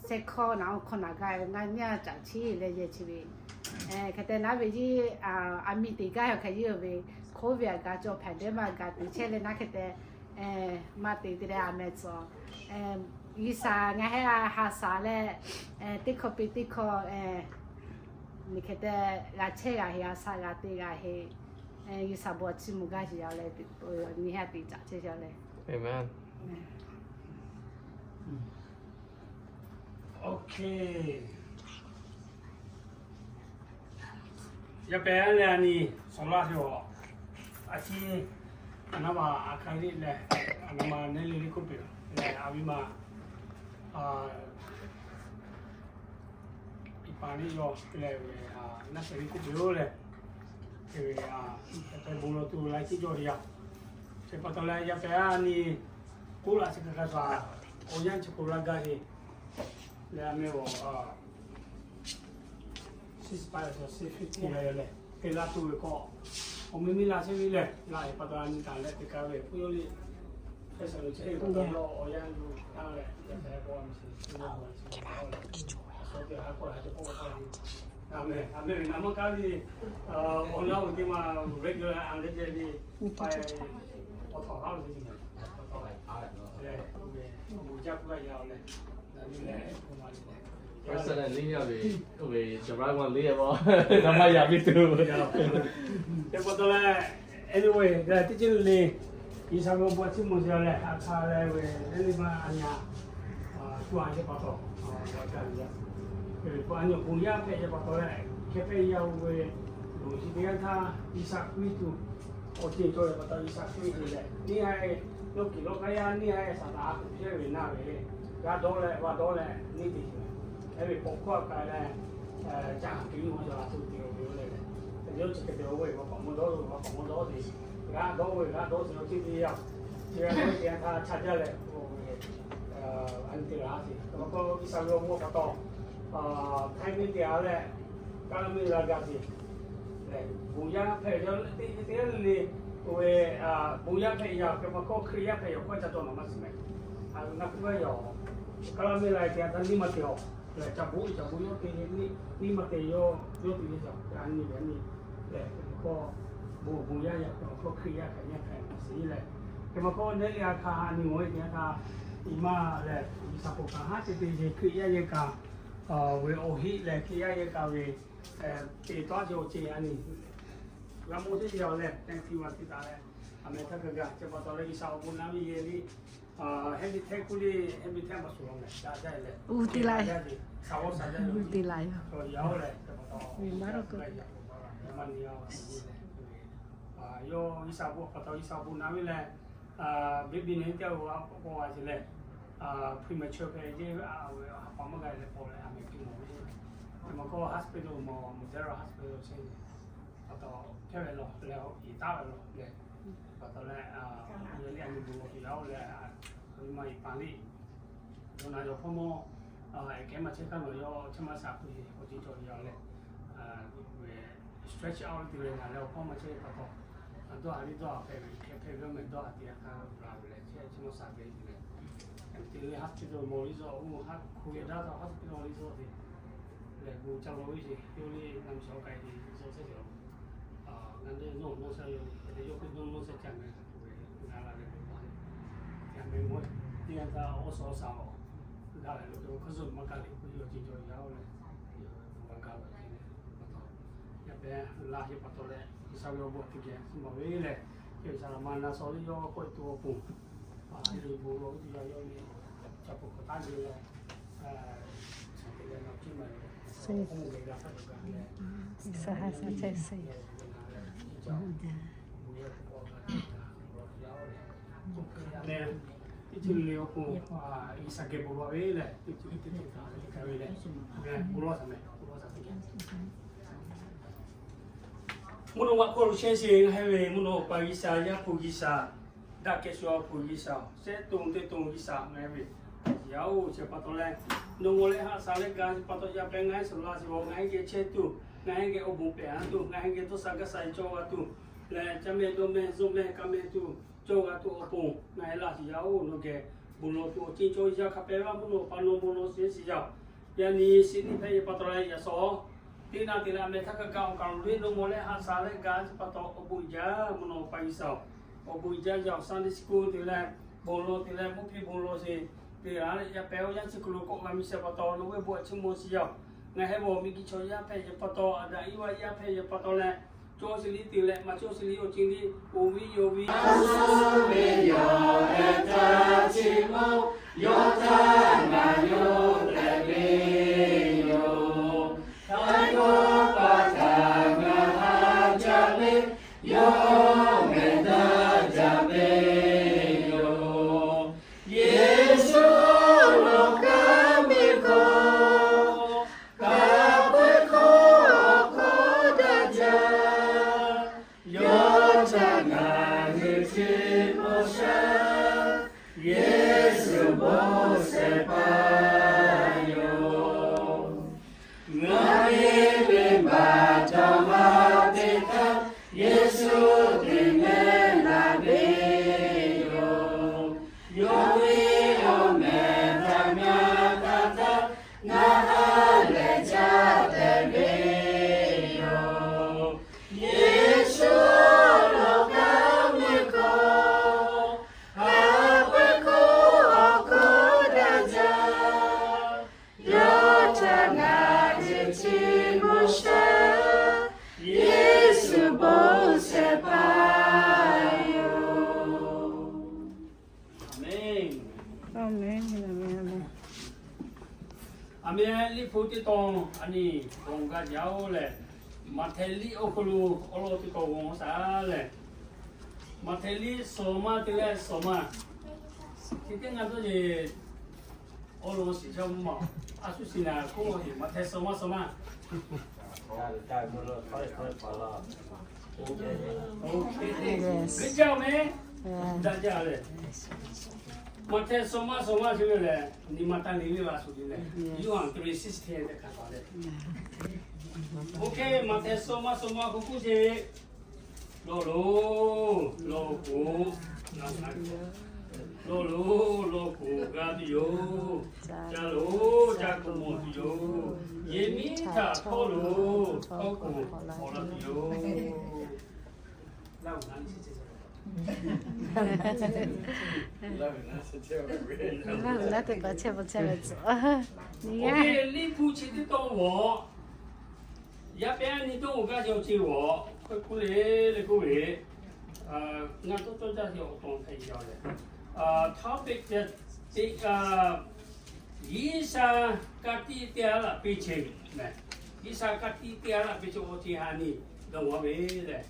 sheh hkawˇ naˍ awˬ hkawˇ naˍ g'a ngaˬ nyaˇ caꞈ chiˇ leh yehˬ chi ve, hk'e te naˉ ve yiˇ, a miˇ te gaˇ yaw hk'e yiˇ ve, COVID a ga cawˬ hpehꞈ dehꞈ maˇ ga te chehˇ leh naˉ hk'e te, maˇ te te leh a meh tcuhˍ, G'uiˬsha ngaˬ heh a ha shaˍ leh, teˇ hkawˇ piˇ teˇ hkawˇ, miˬ hk'e te g'a chehˇ g'a heˆ, a shaˍ g'a te g'a heˆ, G'uiˬsha bon chiˇ mvuh gaˇ shiˍ yaˇ leh, nyi heh te caꞈ chehˇ yaˇ leh. Amen. Yaˇ pehˍ leh a nyi shawˍ laˇ ve a ciˉ, a naˉ ma a hk'aˇ liˇ leh, a naˉ ma neˇ le liˇ k'oˆ peuˬ leh, a viˉ ma iˍ paˍ liˇ yaw leh ve, naˉ shehˍ liˇ k'oˆ peuˬ-oˬ leh, hk'e te bon lawˬ tuˬ la ciˉ cawˬ ve yaˇ. Chi pa taw leh yaˇ pehˍ a nyi k'oˆ laꞈ chi hk'a hk'a shaˍ, awˬ yanˇ chi k'oˆ laˇ gaˇ ve leh a meh a six five six fifty leh, te laˇ tuˬ ve k'o, awˬ miˇ miˇ laˇ chehˇ ve lehˬ, laˇ ve pa taw a nyi taˍ leh te kaˇ ve hpu yawˇ liˇ, hk'e shaˍ lo chehˇ ve pa taw lawˬ awˬ yanˇ lo taˇ leh, yaˇ pehˍ k'o a miˇ shiˍ, a meh a meh ve naˍ maˇ kaˇ ve, awˬ laˇ ve teˇ ma regular a leh ceh ve, awˬ htawnˍ haˉ ve teˇ ma, awˬ htawnˍ leh, awˬ jaˇ k'oˆ gaˇ yaˇ leh, Personally, a ve, a ve, Java g'aw le a, na ma yaꞈ ve tuˬ. Te pa taw leh, anyway, teˇ ceuˬ le, G'uiˬsha ve bon chiˇ mvuh yaˇ leh, a hk'a leh ve, le le ma a nyi, tuˬ a yaˇ pa taw, a, ga ve yaˇ, a nyi bon yaˇ hpehꞈ yaˇ pa taw leh, hk'e hpehꞈ yaˇ oˇ ve, loˬ chi teˇ yanˇ htaˇ G'uiˬsha Hkriꞈ tuˬ awˬ ceuˬ cawˬ ve pa taw G'uiˬsha Hkriꞈ tuˬ leh, neˇ haiˬ yawˇ kiˬ lawˇ k'aˇ yaˇ neˇ haiˬ Saˍtanˍ a tuˬ chehˇ ve naˇ ve, g'a dawˇ leh g'a dawˇ leh neˇ te shiˍ, hk'e ve pawꞈ hkawˇ a k'ai leh, caˇ haˍ tuˬ nyi ma cawˬ a tuˬ te ve leh, yawˇ chi hk'e te ve, awˬ k'awꞈ mawˇ dawˇ ve, awˬ k'awꞈ mawˇ dawˇ ve, g'a dawˇ ve g'a dawˇ ve awˬ ceuˬ teˇ yanˇ, chi ve teˇ yanˇ htaˇ chaˇ jaˇ leh, a nyi te g'a sheˍ, a ma k'o G'uiˬsha ve awˬ bon pa taw, Htaiˇ miˇ te a leh, Kaˇ laˇ miˇ la ga sheˍ leh, bon yaˇ hpehꞈ ve teˇ teˇ le, oˇ ve, bon yaˇ hpehꞈ yaˇ hk'e ma hkawˇ Hkriꞈ yaˇ hpehꞈ yaˇ hkawˇ ca cawˬ naˍ maˇ shiˍ meh. A ve ngaˬ k'oˆ gaˇ yaw, Kaˇ laˇ miˇ la te a htaˇ neˇ maˇ te awˬ leh, ca boˆ ca boˆ yawˇ te neˇ maˇ te yawˇ yawˇ te ve ca a nyi ve a nyi leh, hk'e ma hkawˇ bon bon yaˇ yaˇ hk'e ma hkawˇ Hkriꞈ yaˇ hk'e nyi hpehꞈ maˇ shiˍ leh, hk'e ma hkawˇ neˇ le a htaˇ a nyi mawˬ ve te a htaˇ, iˉ maˇ leh G'uiˬsha k'oˍ kaꞈ haˉ te te ve Hkriꞈ yaˇ yehˇ kaꞈ ve awˬ heˆ leh Hkriꞈ yaˇ yehˇ kaꞈ ve te tawˇ ceh awˬ ceh a nyi g'a mawˇ teˇ ceh awˬ leh, thank you a te taˍ leh, a meh htaˇ kaꞈ gaˬ ce pa taw leh G'uiˬsha awˬ bon naˉ ve yehˇ liˇ, hehˉ ve hteˇ kuˇ liˇ hehˉ ve hteˇ maˇ shuˍ law meh, ca jaˇ leh, u te la, te la, yaˇ leh, maˇ nyi a, yawˇ G'uiˬsha bon pa taw G'uiˬsha bon naˉ ve leh, baby nyi teˇ g'aˇ k'awꞈ k'awꞈ g'a ce leh, premature hpehꞈ ve, a ve ha pa maˇ g'a leh k'awꞈ leh a meh piˇ mawˬ ve, a ma hkawˇ hospital mawˬ, Muzera hospital chehˇ ve pa taw, hkehˇ ve lawˬ leh iˉ taˍ ve lawˬ leh, pa taw leh, yawˇ liˇ a nyi bon lawˬ tuˬ yaˇ oˇ leh, a ve maˇ iˉ paˍ liˇ, yawˇ na yawˬ hpawˇ mawˇ, kehˉ maˇ chehˇ hk'aˇ nawˬ yawˇ chehˇ maˇ shaˍ k'oˆ ve awˬ ceuˬ cawˬ ve yaˇ leh, stretch out te ve ngaˬ leh awˬ hpawˇ maˇ chehˇ ve pa taw, dawˇ haˍ liˇ dawˇ haˍ hpehꞈ ve hk'e hpehꞈ ve meh dawˇ haˍ te a hk'a la ve leh chehˇ chehˇ maˇ shaˍ ve leh, te ve hospital mawˬ liˇ zaw, oˇ ha hku ve daˇ taw hospital liˇ zaw te leh bon ca lawˬ ve ce, yawˇ liˇ na meh shawˍ k'ai ve zaw chehˇ ce, ngaˬ leh nawˬ nawˇ shaˍ yawˇ liˇ hk'e te yawˇ hk'e nawˇ nawˇ shaˍ ca meh, ngaˬ la leh bon maˇ leh, ca meh mawˇ teˇ yanˇ htaˇ awˬ suhˍ awˬ shaˍ awˬ gaˬ leh lo te hk'aˇ zuhꞈ maˇ kaˇ leh k'oˆ ve awˬ ceuˬ cawˬ yaˇ oˇ leh, Leh laˇ ve pa taw leh, G'uiˬsha ve awˬ bon teˇ geh maˍ ve lehˬ, G'uiˬsha laꞈ ma na sawˍ liˇ yawˇ k'oˆ tuˬ awˬ pon, a, bon lawˬ ve teˇ yanˇ yawˇ ve ca peuˬ hk'awꞈ taˉ ve leh, a, leh na ciˉ ma leh, a, g'a htaˇ g'a leh, G'uiˬsha ha sha chehˇ sheˍ. Leh teˇ ceuˬ le awˬ pon, a, G'uiˬsha geh bon lawˬ ve lehˬ, teˇ ceuˬ teˇ ceuˬ htaꞈ ve leh, bon lawˬ shaˍ meh, bon lawˬ shaˍ teˇ geh. Mvuhˇ naw ma hk'oˆ lo chehˇ sheˍ ngaˬ hui ve mvuhˇ naw pa G'uiˬsha, Yaˇ hpu G'uiˬsha, daꞈ kehˬ shu awˬ hpu G'uiˬsha, shehˆ to teˇ to G'uiˬsha ngaˬ hui ve, yaˇ oˬ, chi pa taw leh, nawˬ ngaˬ leh haꞈ shaˍ leh gaˬ pa taw yaˇ pehˇ ngaˬ hui suhˍ la shiˍ awˬ ngaˬ hui geh chehˇ tuˬ, ngaˬ hui geh awˬ bon pehꞈ a tuˬ, ngaˬ hui geh dawˇ sha gaˇ sha cawˇ g'a tuˬ, leh caˇ meh dawˇ meh zuhˆ meh kaˇ meh tuˬ cawˇ g'a tuˬ awˬ pon ngaˬ hui laˇ shiˍ yaˇ oˬ, nawˬ geh bon lawˬ tuˬ awˬ ceuˬ cawˇ yaˇ hk'a pehꞈ laˇ mvuhˇ naw pa nawˬ bon lawˬ sheˍ shiˍ yaˇ oˬ. Yaꞈ nyi shiˍ niˆ hpehꞈ ve pa taw leh yaꞈ shawˍ teˇ naˆ te leh a meh htaˇ kaꞈ kaꞈ awˬ kaˍ lo le nawˬ ngaˬ leh haꞈ shaˍ leh gaˬ chi pa taw awˬ bon uiˍ jaˇ mvuhˇ naw pa G'uiˬsha, awˬ bon uiˍ jaˇ yaˇ oˬ Sunday school te leh bon lawˬ te leh mvuhˇ hpiˇ bon lawˬ sheˍ te leh yaˇ pehˇ oˇ yaˇ chi hk'aw lo k'awꞈ g'a mi sheˍ pa taw nawˬ ve bon a chiˇ mvuh shiˍ yaˇ oˬ. Ngaˬ hui ve awˬ miˬ guiˬ chaw yaˇ hpehꞈ ve pa taw, Aˍdanˍ Iˉvaˆ yaˇ hpehꞈ ve pa taw leh, cawˇ sheˍ liˇ te leh maˇ cawˇ sheˍ liˇ awˬ ceuˬ liˇ oˇ ve yoˬ ve ve yaˇ hpehꞈ htaˇ chi mawˇ yawˇ htaˇ ngaˬ yawˇ hpehꞈ ve yoˬ. Htaiˍ hkawˇ pa htaꞈ ngaˬ haꞈ jaˇ ve, yawˇ mehˬ daꞈ jaˇ ve yoˬ. Yeˍsuˆ awˬ lawn kaˇ ve hkawˇ, kaˇ ve hkawˇ awˬ hkawˇ daꞈ jaˇ. Yawˇ htaꞈ ngaˬ hui chiˇ mvuh shaˍ, Yeˍsuˆ bon shehˍ hpaˇ yoˬ. Ngaˬ ve venˇbaˆ htaꞈ maˇ te htaˇ, Yeˍsuˆ te meh laˬ ve yoˬ. Yawˇ ve awˬ mehˍ htaꞈ ngaˬ htaꞈ htaˇ, ngaˬ ha lehˬ jaˇ tehꞈ ve yoˬ. Yeˍsuˆ awˬ lawn kaˇ ve hkawˇ, kaˇ ve hkawˇ awˬ hkawˇ daꞈ jaˇ. Yawˇ htaꞈ ngaˬ hui chiˇ mvuh shaˍ, Yeˍsuˆ bon shehˍ hpaˇ yoˬ. Aˍmenˇ. Aˍmenˇ. Aˍmenˇ. Liꞈ hpu teˇ tawn a nyi g'awˬ gaˇ jaˇ oˬ lehˬ, Maꞈhtehˍ liꞈ awˬ hk'aw lo awˬ lawn teˇ tawn g'awˬ shaˍ lehˬ, Maꞈhtehˍ liꞈ shawˍ maˇ te leh shawˍ maˇ, chi teˇ ngaˇ dawˇ yeˬ awˬ lawn shiˍ shaˍ mvuhˇ maˬ, a shu shiˍ naˍ k'oˆ ve Maꞈhtehˍ shawˍ maˇ shawˍ maˇ. G'uiˬ jaˇ meh, daꞈ jaˇ leh, Maꞈhtehˍ shawˍ maˇ shawˍ maˇ chi ve lehˬ, nyi ma taˇ le ve la shuˍ ve lehˬ, Yoˇhanˬ three sixteen tehꞈ hkanˍ taˍ leh, oˇ hk'e Maꞈhtehˍ shawˍ maˇ shawˍ maˇ k'oˆ k'oˆ sheˍ. Lawˇ loˬ, lawˇ kuˬ, lawˇ loˬ, lawˇ kuˬ g'a tuˬ yoˬ. Ca loˬ, ca kuˬ mawˬ tuˬ yoˬ. Yehˬ miˉ htaꞈ htawˇ loˬ, htawˇ kuˬ mawˬ la tuˬ yoˬ. Laˇ huˍ naˉ teˇ hpaˍ chehˇ pa chehˇ ve tcuh. Liꞈ hpu chi teˇ tawn g'awˬ, yaˇ pehˇ nyi dawˇ g'awˬ gaˇ jaˇ ce g'awˬ, hk'e k'oˆ le le k'oˆ ve, ngaˬ tawˇ cawˇ jaˇ ve awˬ tawn hpehꞈ ve yoˬ lehˬ, topic teˇ, G'uiˬsha ka tiꞈ teˇ g'aˇ laꞈ piˇ chehˇ ve meh. G'uiˬsha ka tiꞈ teˇ g'aˇ laꞈ piˇ chehˇ awˬ ceuˬ ha nyi dawˇ g'awˬ ve lehˬ,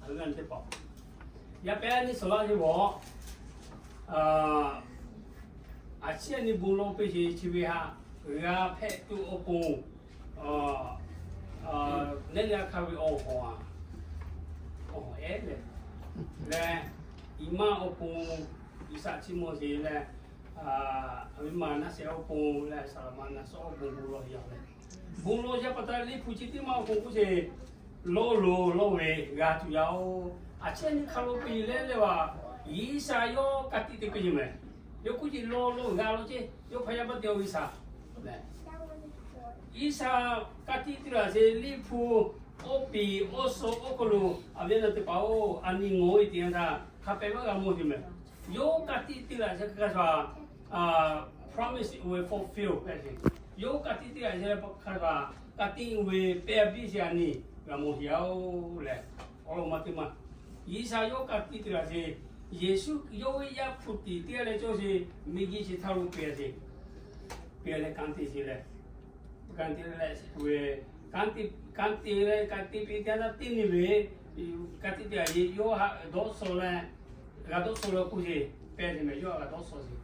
a g'aˇ teˇ hpaˍ, yaˇ pehˇ nyi shawˍ laˇ ve g'awˬ, a ciˉ nyi bon lawˬ piˇ sheˍ chi ve haꞈ g'a hpehꞈ tuˬ awˬ pon, neˇ g'a hkanˍ ve awˬ hawˬ a, awˬ hawˬ ehˉ lehˬ, leh iˉ maˇ awˬ pon G'uiˬsha chiˇ mvuh sheˍ leh, a ve maˍ naˆ shehˍ awˬ pon leh saˍ laˍ ma naˆ shawˍ awˬ pon bon lawˬ yaˇ leh, bon lawˬ yaˇ pa taw Liꞈ hpu chi teˇ maˇ awˬ pon k'oˆ sheˍ, lawˇ loˬ lawˇ ve g'a tuˬ yaˇ oˬ. A ciˉ nyi hk'a lo piˇ leh leh vaˬ, G'uiˬsha yawˇ ka tiꞈ te piˇ sheˍ meh. Yawˇ k'oˆ ce lawˇ loˬ g'a law ce, yawˇ hpaˇ yaˇ maˇ te G'uiˬsha G'uiˬsha ka tiꞈ teˇ laˬ sheˍ Liꞈ hpu awˬ piˍ awˬ suh awˬ hk'aw lo, a ve na teˇ hpaˍ oˬ, a nyi ngawˬ ve teˇ yanˇ htaˇ hk'a pehꞈ maˇ g'a mawˬ sheˍ meh. Yawˇ ka tiꞈ teˇ laˬ sheˍ hk'a shuˍ, promise will fulfill. Yawˇ ka tiꞈ teˇ laˬ sheˍ hk'a shuˍ, ka tiꞈ ve pehˬ a biˇ sheˍ a nyi g'a mawˬ sheˍ-oˬ lehˬ, awˬ lawn ma teˇ maˬ, G'uiˬsha yawˇ ka tiꞈ te laˬ sheˍ. Yeˍsuˆ yawˇ ve Yaˇ hpu tiꞈ teˇ g'aˇ leh cawˇ sheˍ, miˬguiˬ chi htaˇ lo pehˬ sheˍ. Pehˬ leh kanˉ te sheˍ leh, kanˉ te leh, kanˉ te leh ka tiꞈ piˇ teˇ g'aˇ teˇ nyi ve, ka tiꞈ te a yeˬ yawˇ haꞈ dawˇ suh leh, g'a dawˇ suh leh k'oˆ sheˍ, pehˬ sheˍ mehˍ yawˇ g'a dawˇ suh sheˍ.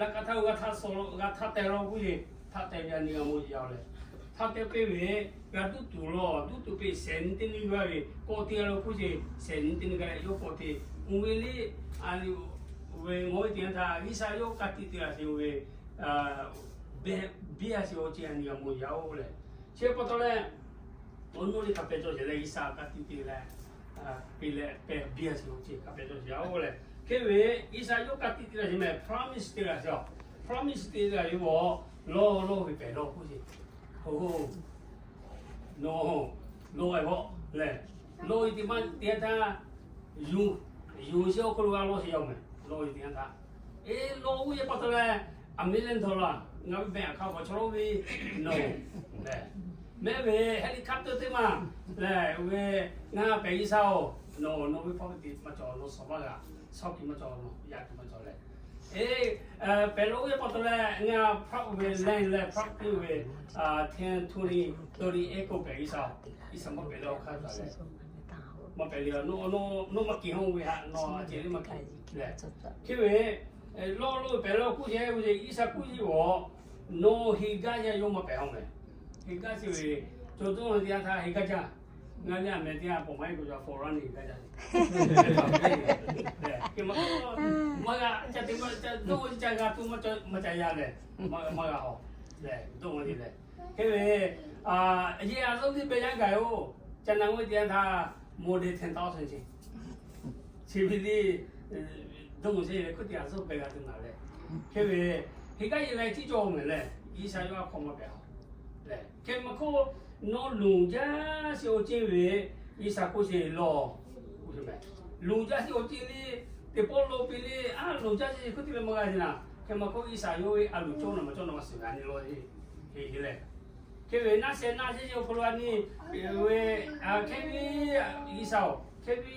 Laꞈ ka htaˇ g'a htaꞈ suh, g'a htaꞈ teh law k'oˆ sheˍ, htaꞈ teh ve a nyi g'a mawˬ sheˍ yaˇ-oˬ leh, htaꞈ teh piˇ ve, g'a duˇ tuˬ law, duˇ tuˬ peꞈ shehˍ nyi teˇ nyi g'a ve kawˆ te g'a law k'oˆ sheˍ, shehˍ nyi teˇ nyi g'a leh yawˇ kawˆ te. Oˇ ve liˇ, a, ve ngaˬ hui teˇ yanˇ htaˇ G'uiˬsha yawˇ ka tiꞈ te laˬ sheˍ oˇ ve pehˬ biˇ a sheˍ awˬ ceuˬ a nyi g'a mawˬ yaˇ-oˬ leh, chi pa taw leh, awˬ nu liˇ hk'a pehˬ cawˬ sheˍ leh G'uiˬsha ka tiꞈ te leh, pehˬ leh pehˬ biˇ a sheˍ awˬ ceuˬ hk'a pehˬ cawˬ sheˍ yaˇ-oˬ leh, hk'e ve G'uiˬsha yawˇ ka tiꞈ te laˬ sheˍ mehˍ, promise te laˬ sheˍ-oˬ. Promise te laˬ ve awˬ, lawˇ lawˇ ve pehˬ law k'oˆ sheˍ. Oˇ, nawˬ, lawˇ ve hawˆ lehˬ, lawˇ ve teˇ maˇ teˇ yanˇ htaˇ, yonˍ, yonˍ sheˍ awˬ hk'aw lo g'a lawˇ sheˍ yaˇ-oˬ mehˍ, lawˇ ve teˇ yanˇ htaˇ. Eˬ, lawˇ oˇ yehˬ pa taw leh, a million dollar ngaˬ ve bank account k'awꞈ chaw lawˇ ve, nawˬ lehˬ, mehˆ ve helicopter teˇ maˇ lehˬ, oˇ ve ngaˬ pehˬ G'uiˬsha-oˬ, nawˬ, nawˬ ve property maˇ cawˬ, nawˬ shawˍ maˇ g'a, shawˍ kiˬ maˇ cawˬ, nawˬ yaˇ kiˬ maˇ cawˬ lehˬ. Eˬ, pehˬ lawˇ oˇ yehˬ pa taw leh ngaˬ property ve land leh property ve, ten, twenty, thirty acre pehˬ G'uiˬsha-oˬ, G'uiˬsha maˇ pehˬ leh awˬ hk'aˇ taˍ leh, maˇ pehˬ le, nawˬ, nawˬ maˇ keˬ hawˇ ve haꞈ nawˬ a ceh liˇ maˇ keˬ lehˬ. Hk'e ve, lawˇ lawˇ pehˬ lawˇ k'oˆ sheˍ ve G'uiˬsha k'oˆ yiˇ awˬ, nawˬ heˍ gaˇ yaˇ yawˇ maˇ pehˬ hawˇ mehˍ. Heˍ gaˇ sheˍ ve, cawˬ dawˇ teˇ yanˇ htaˇ heˍ gaˇ jaˇ. Ngaˬ lehˬ a mehˍ teˇ yanˇ pawˬ maˇ heˆ k'o cawˬ foreign heˍ gaˇ jaˇ. Maˇ g'a ca te maˇ ca dawˇ ca g'a tuˬ maˇ ca yaˇ lehˬ, maˇ g'a hawˬ lehˬ dawˇ leh. Hk'e ve, yehˬ a zuhˆ tiˉ beh yaˇ gaˬ yoˬ. Ca na g'oˇ teˇ yanˇ htaˇ more than ten thousand sheˍ. Chi ve liˇ, dawˇ sheˍ leh hk'oˆ teˇ yanˇ zuhˆ beh g'a tuˬ naˍ leh. Hk'e ve, heˍ gaˇ yehˬ leh ciˉ cawˬ mehˍ lehˬ, G'uiˬsha yawˇ a hk'aw maˇ pehˬ hawˬ lehˬ. Hk'e maˇ hk'oˆ, nawˬ lonˍ jaˇ sheˍ awˬ ceuˬ ve, G'uiˬsha k'oˆ sheˍ lawˬ, lonˍ jaˇ sheˍ awˬ ceuˬ liˇ, teˇ pawˆ lo piˇ liˇ, a lonˍ jaˇ sheˍ hk'oˆ teˇ ve maˇ g'a sheˍ naˍ. Hk'e maˇ hk'oˆ G'uiˬsha yawˇ ve a loˍ cawˇ naˍ maˇ cawˇ naˍ maˇ shiˍ ve a nyi lawˬ sheˍ. Hk'e lehˬ, hk'e ve naˆ sheh naˆ sheˍ awˬ hk'aw lo a nyi, ve, hk'e ve, G'uiˬsha-oˬ, hk'e ve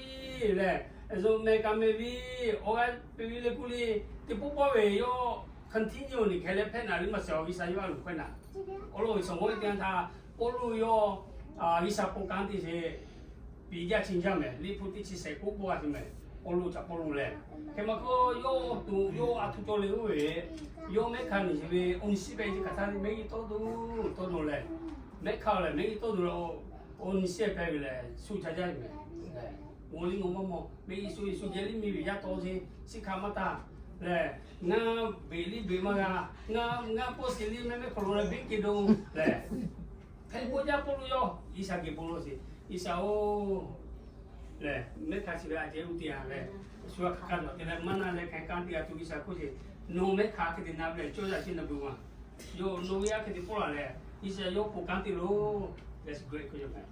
lehˬ, zo meh ka meh ve, awˬ g'aˇ piˇ ve le k'oˆ liˇ, teˇ pawˆ pawˆ ve yawˇ continue ni hkeh leh hpehꞈ naˍ liˇ maˇ shiˍ-oˬ. G'uiˬsha yawˇ a loˍ hkawehˇ naˍ. Awˬ lawn ve shawˍ mawˇ teˇ yanˇ htaˇ, Pawˇluꞈ yawˇ G'uiˬsha hpu kanˉ te sheˍ, piˍ jaˇ chi jaˇ mehˍ. Liꞈ hpu teˇ chi shehˍ k'oˆ pawˆ g'a sheˍ mehˍ. Pawˇluꞈ caꞈ Pawˇluꞈ lehˬ, hk'e maˇ hk'oˆ yawˇ tuˬ yawˇ a htoꞈ cawˬ le oˇ ve, yawˇ mehˆ hkanˍ niˬ sheˍ ve awˬ nyi shiˉ pehꞈ chi hk'aˬ htaˇ mehˆ g'uˇ tawˇ duˬ tawˇ duˬ lehˬ, mehˆ hkanˍ lehˬ mehˆ g'uˇ tawˇ duˬ leh, awˬ nyi shiˉ pehꞈ ve lehˬ shu ca jaˇ ve mehˍ. Awˬ liˇ maˇ maˇ mawˬ mehˆ g'uˇ shu shu jehˇ liˇ miˬ ve yaˇ tawˇ sheˍ, shiˉ hkanˍ maˇ taˍ lehˬ, ngaˇ beˬ liˇ beˬ maˇ g'a, ngaˇ ngaˇ pawˆ shiˍ liˇ mehˆ mehˆ hk'aw lo leh biˇ ke do lehˬ, hpehꞈ k'oˆ jaˇ Pawˇluꞈ yawˇ G'uiˬsha geh bon lawˬ sheˍ. G'uiˬsha-oˬ, lehˬ mehˆ hkanˍ chi ve a ceh uˇ te a lehˬ, shu a hk'aˬ hk'aˇ nawˬ te leh maˇ na leh hk'e kanˉ te a tuˬ G'uiˬsha k'oˆ sheˍ. Nawˬ mehˆ hkanˍ hk'e te na ve lehˬ cawˇ yaˇ chi na beuꞈ ma, yawˇ nawˬ ve yaˇ hk'e te pawˆ la lehˬ G'uiˬsha yawˇ hpu kanˉ te loˬ. That's great k'oˆ ve mehˍ.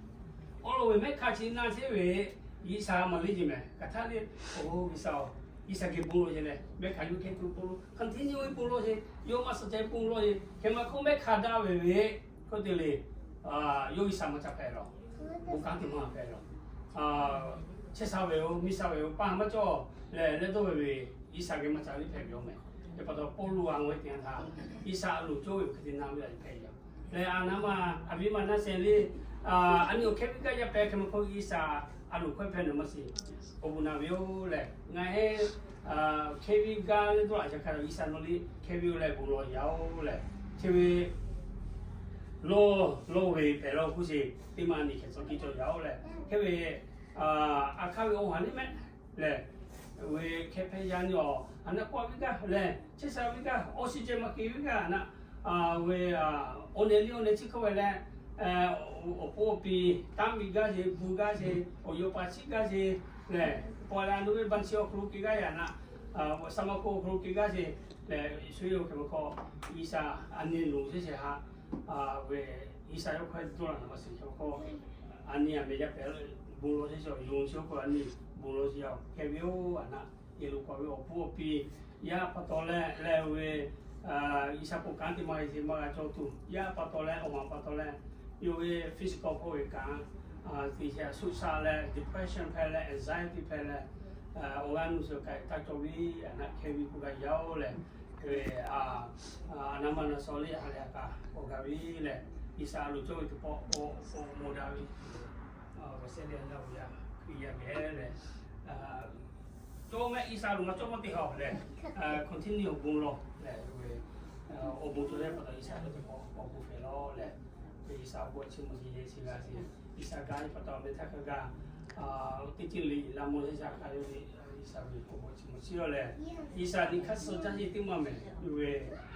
Awˬ lawn ve mehˆ hkanˍ chi na chehˇ ve G'uiˬsha maˇ leˇ ce mehˍ. Hk'aˬ htaˇ le, oˬ G'uiˬsha-oˬ, G'uiˬsha geh bon lawˬ sheˍ lehˬ, mehˆ hkanˍ yuˬ hk'e tuˬ bon lawˬ, continue ve bon lawˬ sheˍ, yawˇ maˇ suh ceh bon lawˬ sheˍ. Hk'e maˇ hk'oˆ mehˆ hkanˍ daꞈ ve ve hk'oˆ te le, yawˇ G'uiˬsha maˇ ca hpehꞈ lawˬ, bon kanˉ te maˇ hpehꞈ lawˬ. Chehˇ sha ve-oˬ, miˇ sha ve-oˬ, paˇ maˇ cawˬ lehˬ leh dawˇ ve ve, G'uiˬsha geh maˇ ca liˇ hpehꞈ ve yoˬ mehˍ. Hk'e pa taw Pawˇluꞈ a ngawˬ e te yanˇ htaˇ, G'uiˬsha a loˍ cawˇ ve hk'e te na ve a hpehꞈ yoˬ. Lehˬ a naˉ ma, a viˉ ma naˆ sheh liˇ, a nyi awˬ hkehˇ viˉ gaˇ yaˇ pehˍ hk'e maˇ hk'oˆ G'uiˬsha a loˍ hkawehˇ hpehꞈ nawˬ maˇ shiˍ. Awˬ bon na ve-oˬ lehˬ, ngaˬ heˆ hkehˇ viˉ gaˇ leh dawˇ laꞈ ca hk'a G'uiˬsha nawˬ liˇ hkehˇ viˉ-oˬ leh bon lawˬ yaˇ-oˬ lehˬ, hkehˇ ve lawˇ, lawˇ ve pehˬ lawˇ hk'oˆ sheˍ teˇ ma nyi hkehˬ tcuh kiˇ cawˬ yaˇ-oˬ lehˬ, hkehˇ ve a hk'aˇ ve awˬ haˍ liˇ mehˆ lehˬ, ve hkehˇ hpehˇ yaˇ nyi awˬ a naˆ k'awꞈ viˉ gaˇ lehˬ, chehˇ sha viˉ gaˇ, awˬ shiˍ ceh maˇ k'ai viˉ gaˇ a naˆ, ve awˬ nehˬ liˇ awˬ nehˬ chi hkawˇ ve leh, awˬ pon awˬ pi tanˇ miˬ gaˇ sheˍ, bvuhˬ gaˇ sheˍ, awˬ yaw pa chiˆ gaˇ sheˍ lehˬ, paw leh a nu ve ban chi awˬ hk'aw lo keu gaˇ yaˇ a naˆ, saˍ maˇ hk'oˆ awˬ hk'aw lo keu gaˇ sheˍ lehˬ, shu yawˇ hk'e maˇ hk'aw G'uiˬsha a nyi loˍ chehˇ shehˍ haꞈ ve G'uiˬsha yawˇ hkawˇ dawˇ laꞈ na maˇ shiˍ hk'e maˇ hk'aw a nyi a mehˍ yaˇ pehˬ bon lawˬ chehˇ shehˍ, yonˍ chi awˬ hk'aw a nyi bon lawˬ chehˇ yaˇ-oˬ. Hkehˇ ve-oˬ a naˆ, yehˬ lo k'awꞈ ve awˬ pon awˬ pi yaˇ pa taw leh leh ve, G'uiˬsha k'o kanˉ te maˇ g'a sheˍ maˇ g'a cawˇ tuˬ yaˇ pa taw leh awˬ maˍ pa taw leh, yawˇ ve physical hk'oˆ ve kanˉ Teˇ chi a suhˆ shaˆ leh, depression hpehꞈ leh, anxiety hpehꞈ leh, awˬ g'aˇ nuˇ suhˍ k'ai taˇ cawˬ ve, a naˆ hkehˇ ve k'oˆ gaˇ yaˇ-oˬ leh, a, a naˆ maˇ na shaw le a leh a kaꞈ k'awꞈ gaˬ ve leh, G'uiˬsha a loˍ cawˇ ve teˇ pawˆ k'awꞈ mawˬ daꞈ ve, awˬ shehˍ leh a laˇ ve yaˇ Hkriꞈ yaˇ geh leh, cawˇ mehˆ G'uiˬsha loˍ maˇ cawˇ maˇ teˇ hawˬ leh, continue awˬ bon lawˬ leh, awˬ bon cawˬ leh pa taw G'uiˬsha cawˬ teˇ pawˆ awˬ bon hpehꞈ lawˬ leh, G'uiˬsha awˬ bon chi mvuh nyi leh chi g'a sheˍ, G'uiˬsha gaˇ ve pa taw meh htaˇ hk'a gaˇ, teˇ ceuˬ le laꞈ mawˬ leh G'uiˬsha hk'a yawˇ ve, G'uiˬsha ve awˬ bon chi mvuh chi yawˇ leh, G'uiˬsha nyi hk'aˇ suh caˇ ce teˇ maˇ mehˍ ve,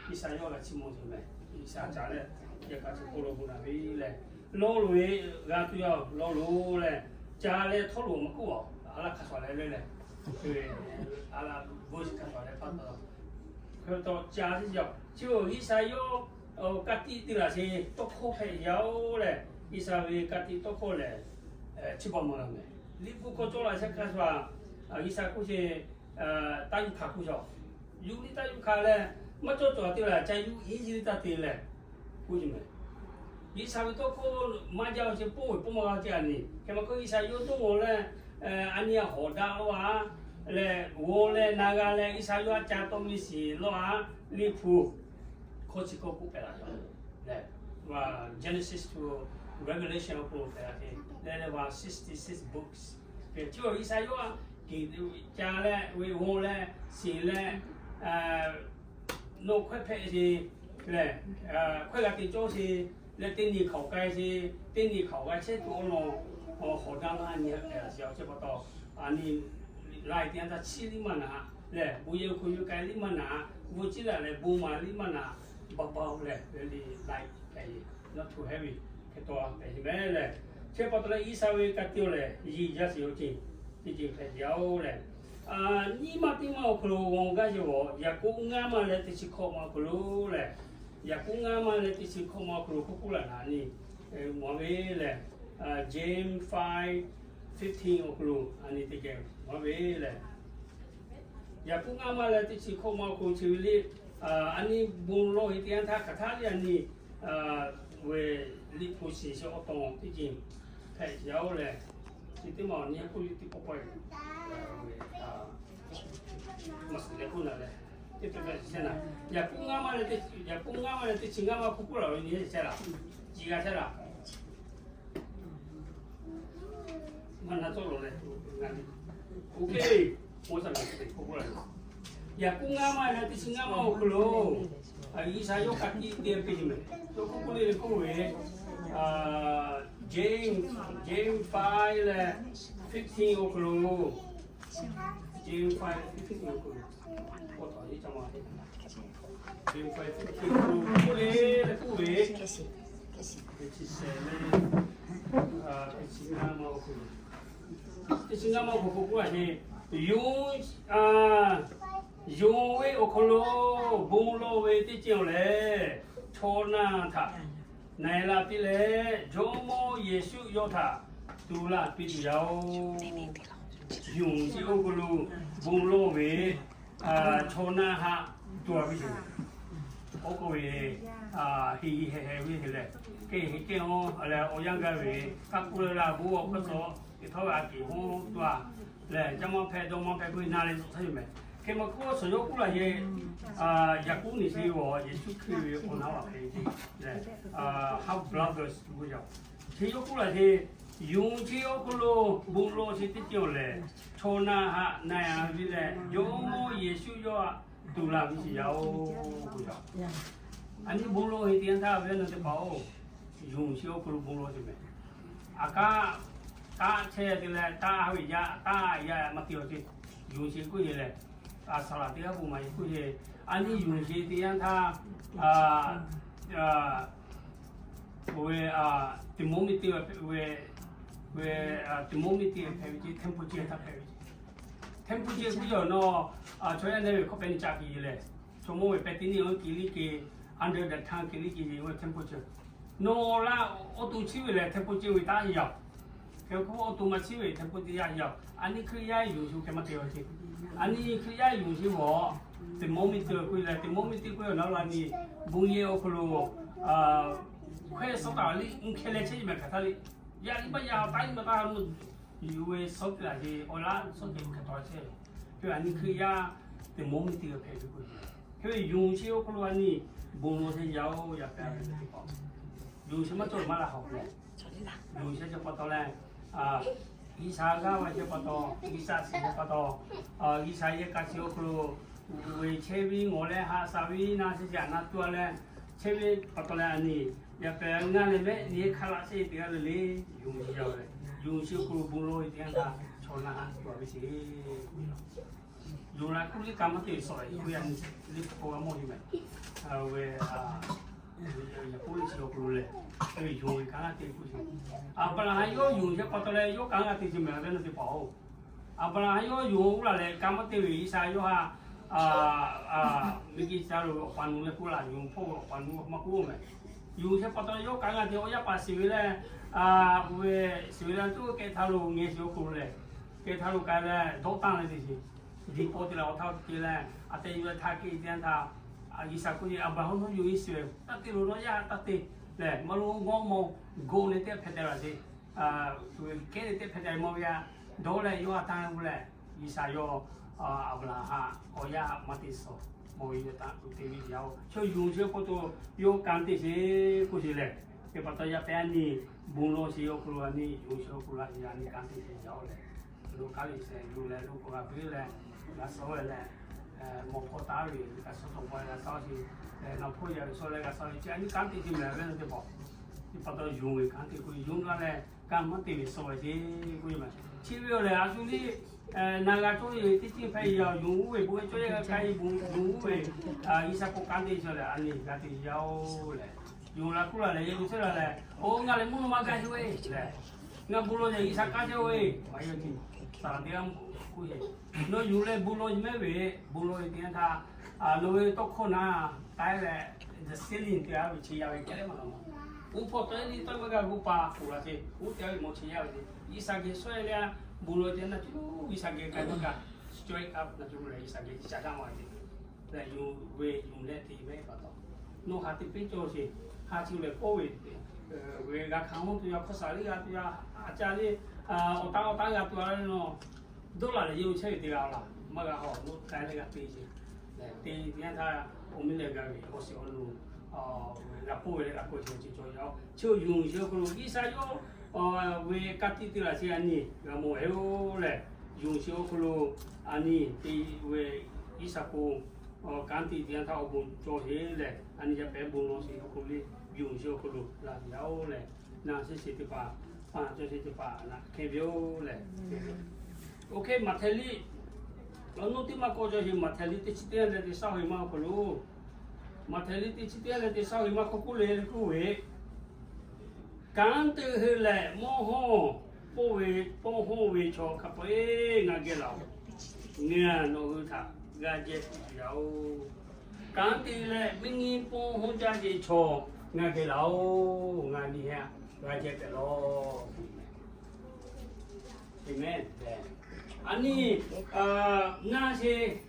G'uiˬsha yawˇ g'a chi mvuh chi mehˍ, G'uiˬsha caˇ leh, yaꞈ hk'aˇ chi k'oˆ lo bon naˍ ve leh, lawˇ loˍ ve g'a tuˬ yaˇ lawˇ loˍ leh, ca leh htawˇ loˍ maˇ k'oˆ a, a laˇ hk'a shuˍ leh leh leh, a laˇ voice hk'a shuˍ leh pa taw, hk'e pa taw ca teˇ yaˇ chi awˬ G'uiˬsha yawˇ ka tiꞈ te laˬ sheˍ tawˇ hkawˇ hpehꞈ yaˇ-oˬ leh, G'uiˬsha ve ka tiꞈ tawˇ hkawˇ lehˬ, chi bawˬ maˬ laˬ mehˍ. Liꞈ hpu hkawˇ cawˇ laꞈ shehˍ hk'a shuˍ, G'uiˬsha k'oˆ sheˍ, taˇ yuˇ hkanˍ k'oˆ shaw, yuˇ liˇ taˇ yuˇ hkanˍ leh, maˇ cawˇ cawˬ te laˬ ca yuˇ iˉ yiˇ liˇ taˇ te leh, k'oˆ ce mehˍ. G'uiˬsha ve tawˇ hkawˇ maˇ jaˇ-oˬ ce, pawˆ ve pawˆ maˇ g'a ce a nyi. Hk'e maˇ k'oˆ G'uiˬsha yawˇ dawˇ ngaw leh, a nyi a hawˍ daꞈ laˇ a leh, g'aw leh na g'a leh G'uiˬsha yawˇ a ca tawˇ miˇ shiˍ laˇ a, Liꞈ hpu hkawˇ chi hkawˇ k'oˆ hpehꞈ la leh, Genesis to Revelation awˬ hk'aw lo hpehꞈ la ce, leh leh va sixty six books. Chi awˬ G'uiˬsha yawˇ a, keˍ ca leh ve g'aw leh shiˍ leh, nawˬ hkawehˇ hpehꞈ ce leh, hkawehˇ g'a te cawˇ ce leh, teˇ nyi hkaoˍ k'ai ce, teˇ nyi hkaoˍ g'a chehˇ tuˬ awˬ lawn, hawˍ daꞈ laˇ nyi hpehꞈ la ce awˬ chi pa taw, a nyi lai teˇ yanˇ htaˇ chiˇ liˇ maˇ naꞈ lehˬ, bon yehˬ hk'oˆ yuˬ k'ai liˇ maˇ naꞈ, g'uˇ ciˉ laˬ leh bon maˍ liˇ maˇ naꞈ, baˬ baˬ leh ve le lai hpehꞈ e, not too heavy hk'e taw hpehꞈ e mehˍ lehˬ, chi pa taw leh G'uiˬsha ve ka tiꞈ lehˬ yiˇ jaˇ shiˍ awˬ ceuˬ teˇ ceuˬ hpehꞈ yaˇ-oˬ lehˬ, nyiˇ maˇ teˇ maˇ awˬ hk'aw lo g'awˬ gaˇ yeˬ g'awˬ, Yaˍkoˆ ngaˇ maˇ leh teˇ chi hkawꞈ ma awˬ hk'aw lo lehˬ, Yaˍkoˆ ngaˇ maˇ leh teˇ chi hkawꞈ ma awˬ hk'aw lo k'oˆ k'oˆ laˬ naˍ a nyi, mawˬ ve lehˬ, James five fifteen awˬ hk'aw lo a nyi teˇ geh mawˬ ve lehˬ, Yaˍkoˆ ngaˇ maˇ leh teˇ chi hkawꞈ ma awˬ hk'aw lo chi ve le, a nyi bon lawˬ ve teˇ yanˇ htaˇ hk'aˬ htaˇ le a nyi, ve Liꞈ hpu shiˍ shiˍ awˬ taw teˇ ceuˬ hpehꞈ yaˇ-oˬ lehˬ, chi teˇ maˬ awˬ nyi k'oˆ ve teˇ pawˆ pawˆ e, maˇ suhˍ leh k'oˆ naˍ leh, teˇ pawˆ pawˆ e chehˇ naˍ, Yaˍkoˆ ngaˇ maˇ leh teˇ, Yaˍkoˆ ngaˇ maˇ leh teˇ chi ngaˇ maˇ k'oˆ k'oˆ laˬ ve nyi chehˇ laˬ, ci g'a chehˇ laˬ. Maˇ na tawˆ lawˬ leh, ngaˬ nyi, oˇ hk'e, oˇ htaˇ ngaˬ nyi k'oˆ k'oˆ laˬ. Yaˍkoˆ ngaˇ maˇ leh teˇ chi ngaˇ maˇ awˬ hk'aw lo, G'uiˬsha yawˇ ka tiꞈ te ve ce mehˍ. Yawˇ k'oˆ k'oˆ le le k'oˆ ve, James, James five leh fifteen awˬ hk'aw lo, James five fifteen awˬ hk'aw lo, k'oˆ taˍ ve ca ma te, James five fifteen awˬ hk'aw lo k'oˆ le le k'oˆ ve, teˇ chi ngaˇ maˇ awˬ hk'aw lo, teˇ chi ngaˇ maˇ awˬ hk'aw lo k'oˆ k'oˆ laˬ ce, yonˍ, yonˍ ve awˬ hk'aw lo bon lawˬ ve teˇ ceuˬ lehˬ, chaw na htaꞈ na e la piˇ leh, Jawˇmawˇ Yeˍsuˆ yawˇ htaꞈ tu laˇ piˇ tuˬ yaˇ-oˬ. Yonˍ chi awˬ hk'aw lo bon lawˬ ve, chaw na htaꞈ tu laˇ piˇ tuˬ. Oˇ k'oˆ ve, heˍ heˍ heh heh ve heˍ lehˬ, kehˬ heˍ kehˬ-oˬ leh awˬ yanˇ gaˇ ve, kaˇ k'oˆ leh la bon awˬ hk'aw tawˆ te htawˇ ve a keˍ hoˉ tu a lehˬ, jaˇ maˇ hpehꞈ dawˇ maˇ hpehꞈ k'oˆ ve na leh zuhꞈ htaˇ yoˬ mehˍ. Hk'e maˇ k'oˆ, suhˍ yawˇ k'oˆ laˬ ce, Yaˍkoˆ nyi chi ve awˬ Yeˍsuˆ Hkriꞈ ve awˬ na laˬ hpehꞈ ve ce, half brothers k'oˆ ve yoˬ. Chi yawˇ k'oˆ laˬ ce, yonˍ chi awˬ hk'aw lo bon lawˬ chi teˇ ceuˬ lehˬ, chaw na htaꞈ na e la piˇ leh, Jawˇmawˇ Yeˍsuˆ yawˇ htaꞈ tu laˇ piˇ tuˬ yaˇ-oˬ k'oˆ ve yoˬ. A nyi bon lawˬ ve teˇ yanˇ htaˇ ve na teˇ hpaˍ-oˬ, yonˍ chi awˬ hk'aw lo bon lawˬ ce mehˍ. A kaˆ, kaˆ chehˇ te leh taˇ ve yaˇ, taˇ yaˇ maˇ te awˬ ce, yonˍ chi k'oˆ ve lehˬ, a saˍ laˍ teˇ g'aˇ bon maˍ e k'oˆ ve, a nyi yonˍ chi teˇ yanˇ htaˇ, oˇ ve, Tiˆmoˉseˍ ve, ve, Tiˆmoˉseˍ ve hpehꞈ ve ce, temple chair htaˇ hpehꞈ ve ce. Temple chair k'oˆ ve awˬ nawˬ, chaw yaˇ neˇ ve hkawˇ pehꞈ nyi ca piˇ lehˬ, chaw mawˇ ve pehꞈ teˇ nyi awˬ kiˬ liˇ ke, under the tongue kiˬ liˇ ke ve temple chair. Nawˬ laˇ awˬ to chiˇ ve lehˬ temple chair ve taˇ yaˇ-oˬ. Hk'e k'o awˬ to maˇ chiˇ ve temple chair yaˇ yaˇ-oˬ. A nyi Hkriꞈ yaˇ yonˍ shu hk'e maˇ te ve ce. A nyi Hkriꞈ yaˇ yonˍ shu ve, Tiˆmoˉseˍ k'oˆ ve lehˬ, Tiˆmoˉseˍ k'oˆ ve awˬ nawˬ la nyi, bon yehˬ awˬ hk'aw lo hkawehˇ suh taˍ liˇ mvuhˇ hkeh leh chehˇ ve mehˍ hk'aˬ htaˇ liˇ Yaˇ liˇ maˇ yaˇ, taˇ liˇ maˇ taˇ, yuˬ ve suhˉ te laˬ ce, awˬ laˇ suhˉ te hk'e taw chehˇ ve. Hk'e ve a nyi hkui yaˇ teˇ mawˇ miˇ te hpehꞈ ve k'o, hk'e ve yonˍ chi awˬ hk'aw lo a nyi bon lawˬ chehˇ yaˇ-oˬ, yaˇ pehꞈ ve teˇ hpaˍ. Yonˍ chi maˇ cawˬ maˇ la hawˬ leh, yonˍ chi chi pa taw leh, G'uiˬsha g'aˇ va chi pa taw, G'uiˬsha shiˍ chi pa taw, G'uiˬsha yehˬ ka chi awˬ hk'aw lo, uiˍ ve chehˇ ve ngawˬ leh haꞈ shaˍ ve na chi chi a na tuˬ a leh, chehˇ ve pa taw leh a nyi, yaˇ pehꞈ ngaˇ leh mehˆ nyi hk'a laꞈ shehˍ teˇ g'aˇ le le, yonˍ chi yaˇ ve, yonˍ chi awˬ hk'aw lo bon lawˬ ve teˇ yanˇ htaˇ chaw na haꞈ tuˬ a ve sheˍ. Yonˍ la kuˇ liˇ ka maˇ te ve sawˍ ve, a nyi liˇ hk'aw g'a mawˇ nyi mehˍ. Ve, Yaˍkoˆ liˇ chi awˬ hk'aw lo lehˬ, yonˍ ve kanˉ g'a te k'oˆ ce. Aˍbraˍhanˍ yawˇ yonˍ chehˇ pa taw leh yawˇ kanˉ g'a te ce mehˍ ve na teˇ hpaˍ-oˬ. Aˍbraˍhanˍ yawˇ yonˍ oˇ laˬ leh kanˉ maˇ te ve G'uiˬsha yawˇ ha, Miˇguiˬ ca lo awˬ pa nu leh k'oˆ laˬ, yonˍ hpawˇ ve awˬ pa nu maˇ k'oˆ mehˍ. Yonˍ chehˇ pa taw yawˇ kanˉ g'a te, awˬ yaˇ paˍ shiˍ ve leh, ve shiˍ ve leh tuˬ kehˬ htaˇ lo ngeh shiˍ awˬ hk'aw lo lehˬ, kehˬ htaˇ lo k'ai leh dawˇ tanˇ leh te ce. Liꞈ hpu te leh awˬ htaˇ te leh a tehˬ yuˬ leh htaˇ kehˬ te yanˇ htaˇ, G'uiˬsha k'oˆ ce, Aˍbraˍhanˍ, nawˬ yonˍ ve shiˍ ve, taˇ te lo, nawˬ yaˇ taˇ te lehˬ, maˇ lo g'awˇ mawˇ go leh teˇ hpehꞈ te laˬ ce. Kehˉ leh teˇ hpehꞈ te mawˇ ve yaˇ dawˇ leh yawˇ a tanˇ ve lehˬ, G'uiˬsha yawˇ Aˍbraˍhanˍ awˬ yaˇ maˇ te suhˍ mawˇ ve yaˇ taˇ te ve yaˇ-oˬ. Chaw yonˍ chi pa taw yawˇ kanˉ te ce k'oˆ ce lehˬ, te pa taw yaˇ pehꞈ a nyi bon lawˬ chi awˬ hk'aw lo a nyi yonˍ chi awˬ hk'aw lo a nyi kanˉ te ce yaˇ-oˬ lehˬ, lo kaˉ liꞈ shehˍ yonˍ leh lo hk'aw g'a piˇ leh g'a suh ve leh, mawˬ hkawˇ taˍ ve g'a suh tawˇ pa g'a suh ce lehˬ, nawˬ hpawˇ yaꞈ ve suh leh g'a suh ve chi a nyi kanˉ te ce mehˍ ve na teˇ hpaˍ. Teˇ pa taw yonˍ ve kanˉ te k'o, yonˍ la leh kanˉ maˇ te ve suh ve ce k'oˆ ve mehˍ. Chi ve awˬ lehˬ a shu liˇ na g'a cawˇ ve teˇ ceuˬ hpehꞈ yaˇ, yonˍ uˉ ve bon ve cawˇ yaˇ g'a k'ai bon bon uˉ ve, G'uiˬsha k'o kanˉ te ce lehˬ a nyi g'a te yaˇ-oˬ lehˬ, yonˍ la kuˇ la lehˬ yehˬ lo chehˇ la lehˬ, oˇ ngaˬ lehˬ mvuhˇ naw ma gaˇ ce ve lehˬ, ngaˬ bon lawˬ lehˬ G'uiˬsha kanˉ chehˇ ve, maˇ yaˇ ce, saˍ laꞈ teˇ g'aˇ k'oˆ ce, nawˬ yonˍ leh bon lawˬ ce mehˍ ve, bon lawˬ ve teˇ yanˇ htaˇ, nawˬ ve tawˇ hkawˇ na k'ai leh, the ceiling teˇ g'aˇ ve chi yaˇ ve kehˉ leh maˇ la ma. Uˉ hpawˇ tawˇ liˇ tawˇ maˇ g'a gu pa k'oˍ la ce, uˉ teˇ g'aˇ ve mawˬ chi yaˇ ve ce, G'uiˬsha geh shawˉ leh bon lawˬ ce na cuˇ G'uiˬsha geh k'ai maˇ g'a, straight up na cuˇ leh G'uiˬsha geh ca gaˇ ma ce. Lehˬ yonˍ ve yonˍ leh te mehˍ pa taw, nawˬ ha teˇ piˇ cawˬ ce, ha chi lehˬ k'oˆ ve, ve g'a hkanˍ mawˇ tuˬ yaˇ, hkawˇ saˍ liˇ g'a tuˬ yaˇ, a ca liˇ, awˬ taˇ awˬ taˇ g'a tuˬ yaˇ leh nawˬ dawˇ laˬ lehˬ yehˬ lo chehˇ ve teˇ g'aˇ laˬ, maˇ g'a hawˬ lo k'ai leh g'a te ce. Te teˇ yanˇ htaˇ awˬ miˇ lehˬ g'a ve awˬ shiˍ awˬ nu g'a k'oˆ ve leh g'a k'oˆ ce ce cawˬ yaˇ-oˬ. Chi yonˍ chi awˬ hk'aw lo G'uiˬsha yawˇ ve ka tiꞈ te laˬ ce a nyi g'a mawˬ ve-oˬ lehˬ, yonˍ chi awˬ hk'aw lo a nyi te ve G'uiˬsha k'o, kanˉ te teˇ yanˇ htaˇ awˬ bon cawˬ ce lehˬ, a nyi yaˇ pehꞈ bon lawˬ ce awˬ hk'aw lo le, yonˍ chi awˬ hk'aw lo laˬ yaˇ-oˬ lehˬ, na shehˍ shehˍ teˇ hpaˍ, pa cawˬ shehˍ teˇ hpaˍ na hk'e ve-oˬ lehˬ. Oˇ hk'e Maꞈhtehˍ liˇ, awˬ nuˇ teˇ maˇ k'awꞈ cawˬ ce, Maꞈhtehˍ liˇ teˇ chi teˇ leh teˇ saˉ hui maˇ awˬ hk'aw lo, Maꞈhtehˍ liˇ teˇ chi teˇ leh teˇ saˉ hui maˇ hk'aw k'oˆ le k'oˆ ve, kanˉ te hui lehˬ mawˇ hawˇ pawˇ ve, pawˇ hawˇ ve chaw hk'a peu-eˬ ngaˬ geh laˬ-oˬ. Ngaˬ nawˬ hui htaꞈ g'a jehˇ tuˬ yaˇ-oˬ. Kanˉ te leh miˇ nyi pawˇ hawˇ jaˇ ve chaw ngaˬ geh laˬ-oˬ. Ngaˬ miˬ ha g'a jehˇ pehˍ lawˬ. Aˍmenˍ. A nyi, ngaˇ sheˍ,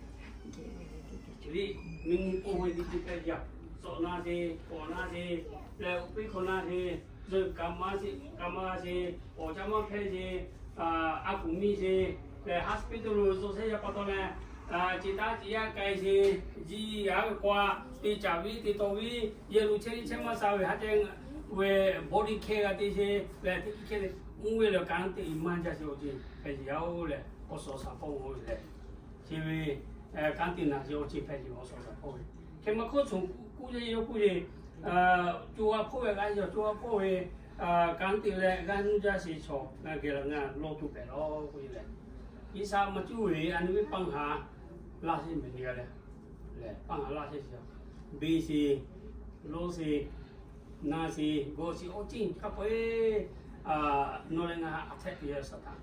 miˇ nyi pawˇ hawˇ ve teˇ ceuˬ hpehꞈ yaˇ, suhˍ na sheˍ, kawꞈ na sheˍ, leh awˬ piˇ hkawꞈ na sheˍ, zuhꞈ kaꞈ maˇ sheˍ, kaꞈ maˇ sheˍ, awˬ caˇ maˇ hpehˇ sheˍ, a kuˬ miˇ sheˍ, leh hospital lo zuhꞈ shehˇ yaˇ pa taw leh, ci taˇ ci yaˇ k'ai sheˍ, ji g'a ve k'o a, te caˍ viˉ te taw viˉ yehˬ lo chehˇ chehˇ maˇ sha ve haˉ ceh ve body care g'a te sheˍ leh teˇ hk'e le, mvuhˇ ve lehˬ kanˉ te maˇ jaˇ sheˍ awˬ ceuˬ hpehꞈ yaˇ-oˬ lehˬ, awˬ suhˍ shaˍ hpawˇ-oˬ lehˬ, chi ve kanˉ te naˬ sheˍ awˬ ceuˬ hpehꞈ ve awˬ suhˍ shaˍ hpawˇ ve. Hk'e maˇ hkawˇ tcuhˬ k'oˆ yaˇ yawˇ k'oˆ ve, co ha hpawˇ ve g'a yaw co ha hpawˇ ve kanˉ te leh g'aˇ nuˇ jaˇ sheˍ chaw ngaˬ geh laˬ ngaˬ lawˇ tuˬ pehˍ lawˬ k'oˆ ve lehˬ, G'uiˬsha maˇ cuˇ ve a nyi ve paˇ ha laˇ sheˍ mehˍ g'a leh, lehˬ paˇ ha laˇ sheˍ sheˍ, beˬ sheˍ, lawˇ sheˍ, na sheˍ, gawˬ sheˍ awˬ ceuˬ hk'a peu-eˬ nawˬ leh ngaˬ attack te yaˇ Saˍtanˍ.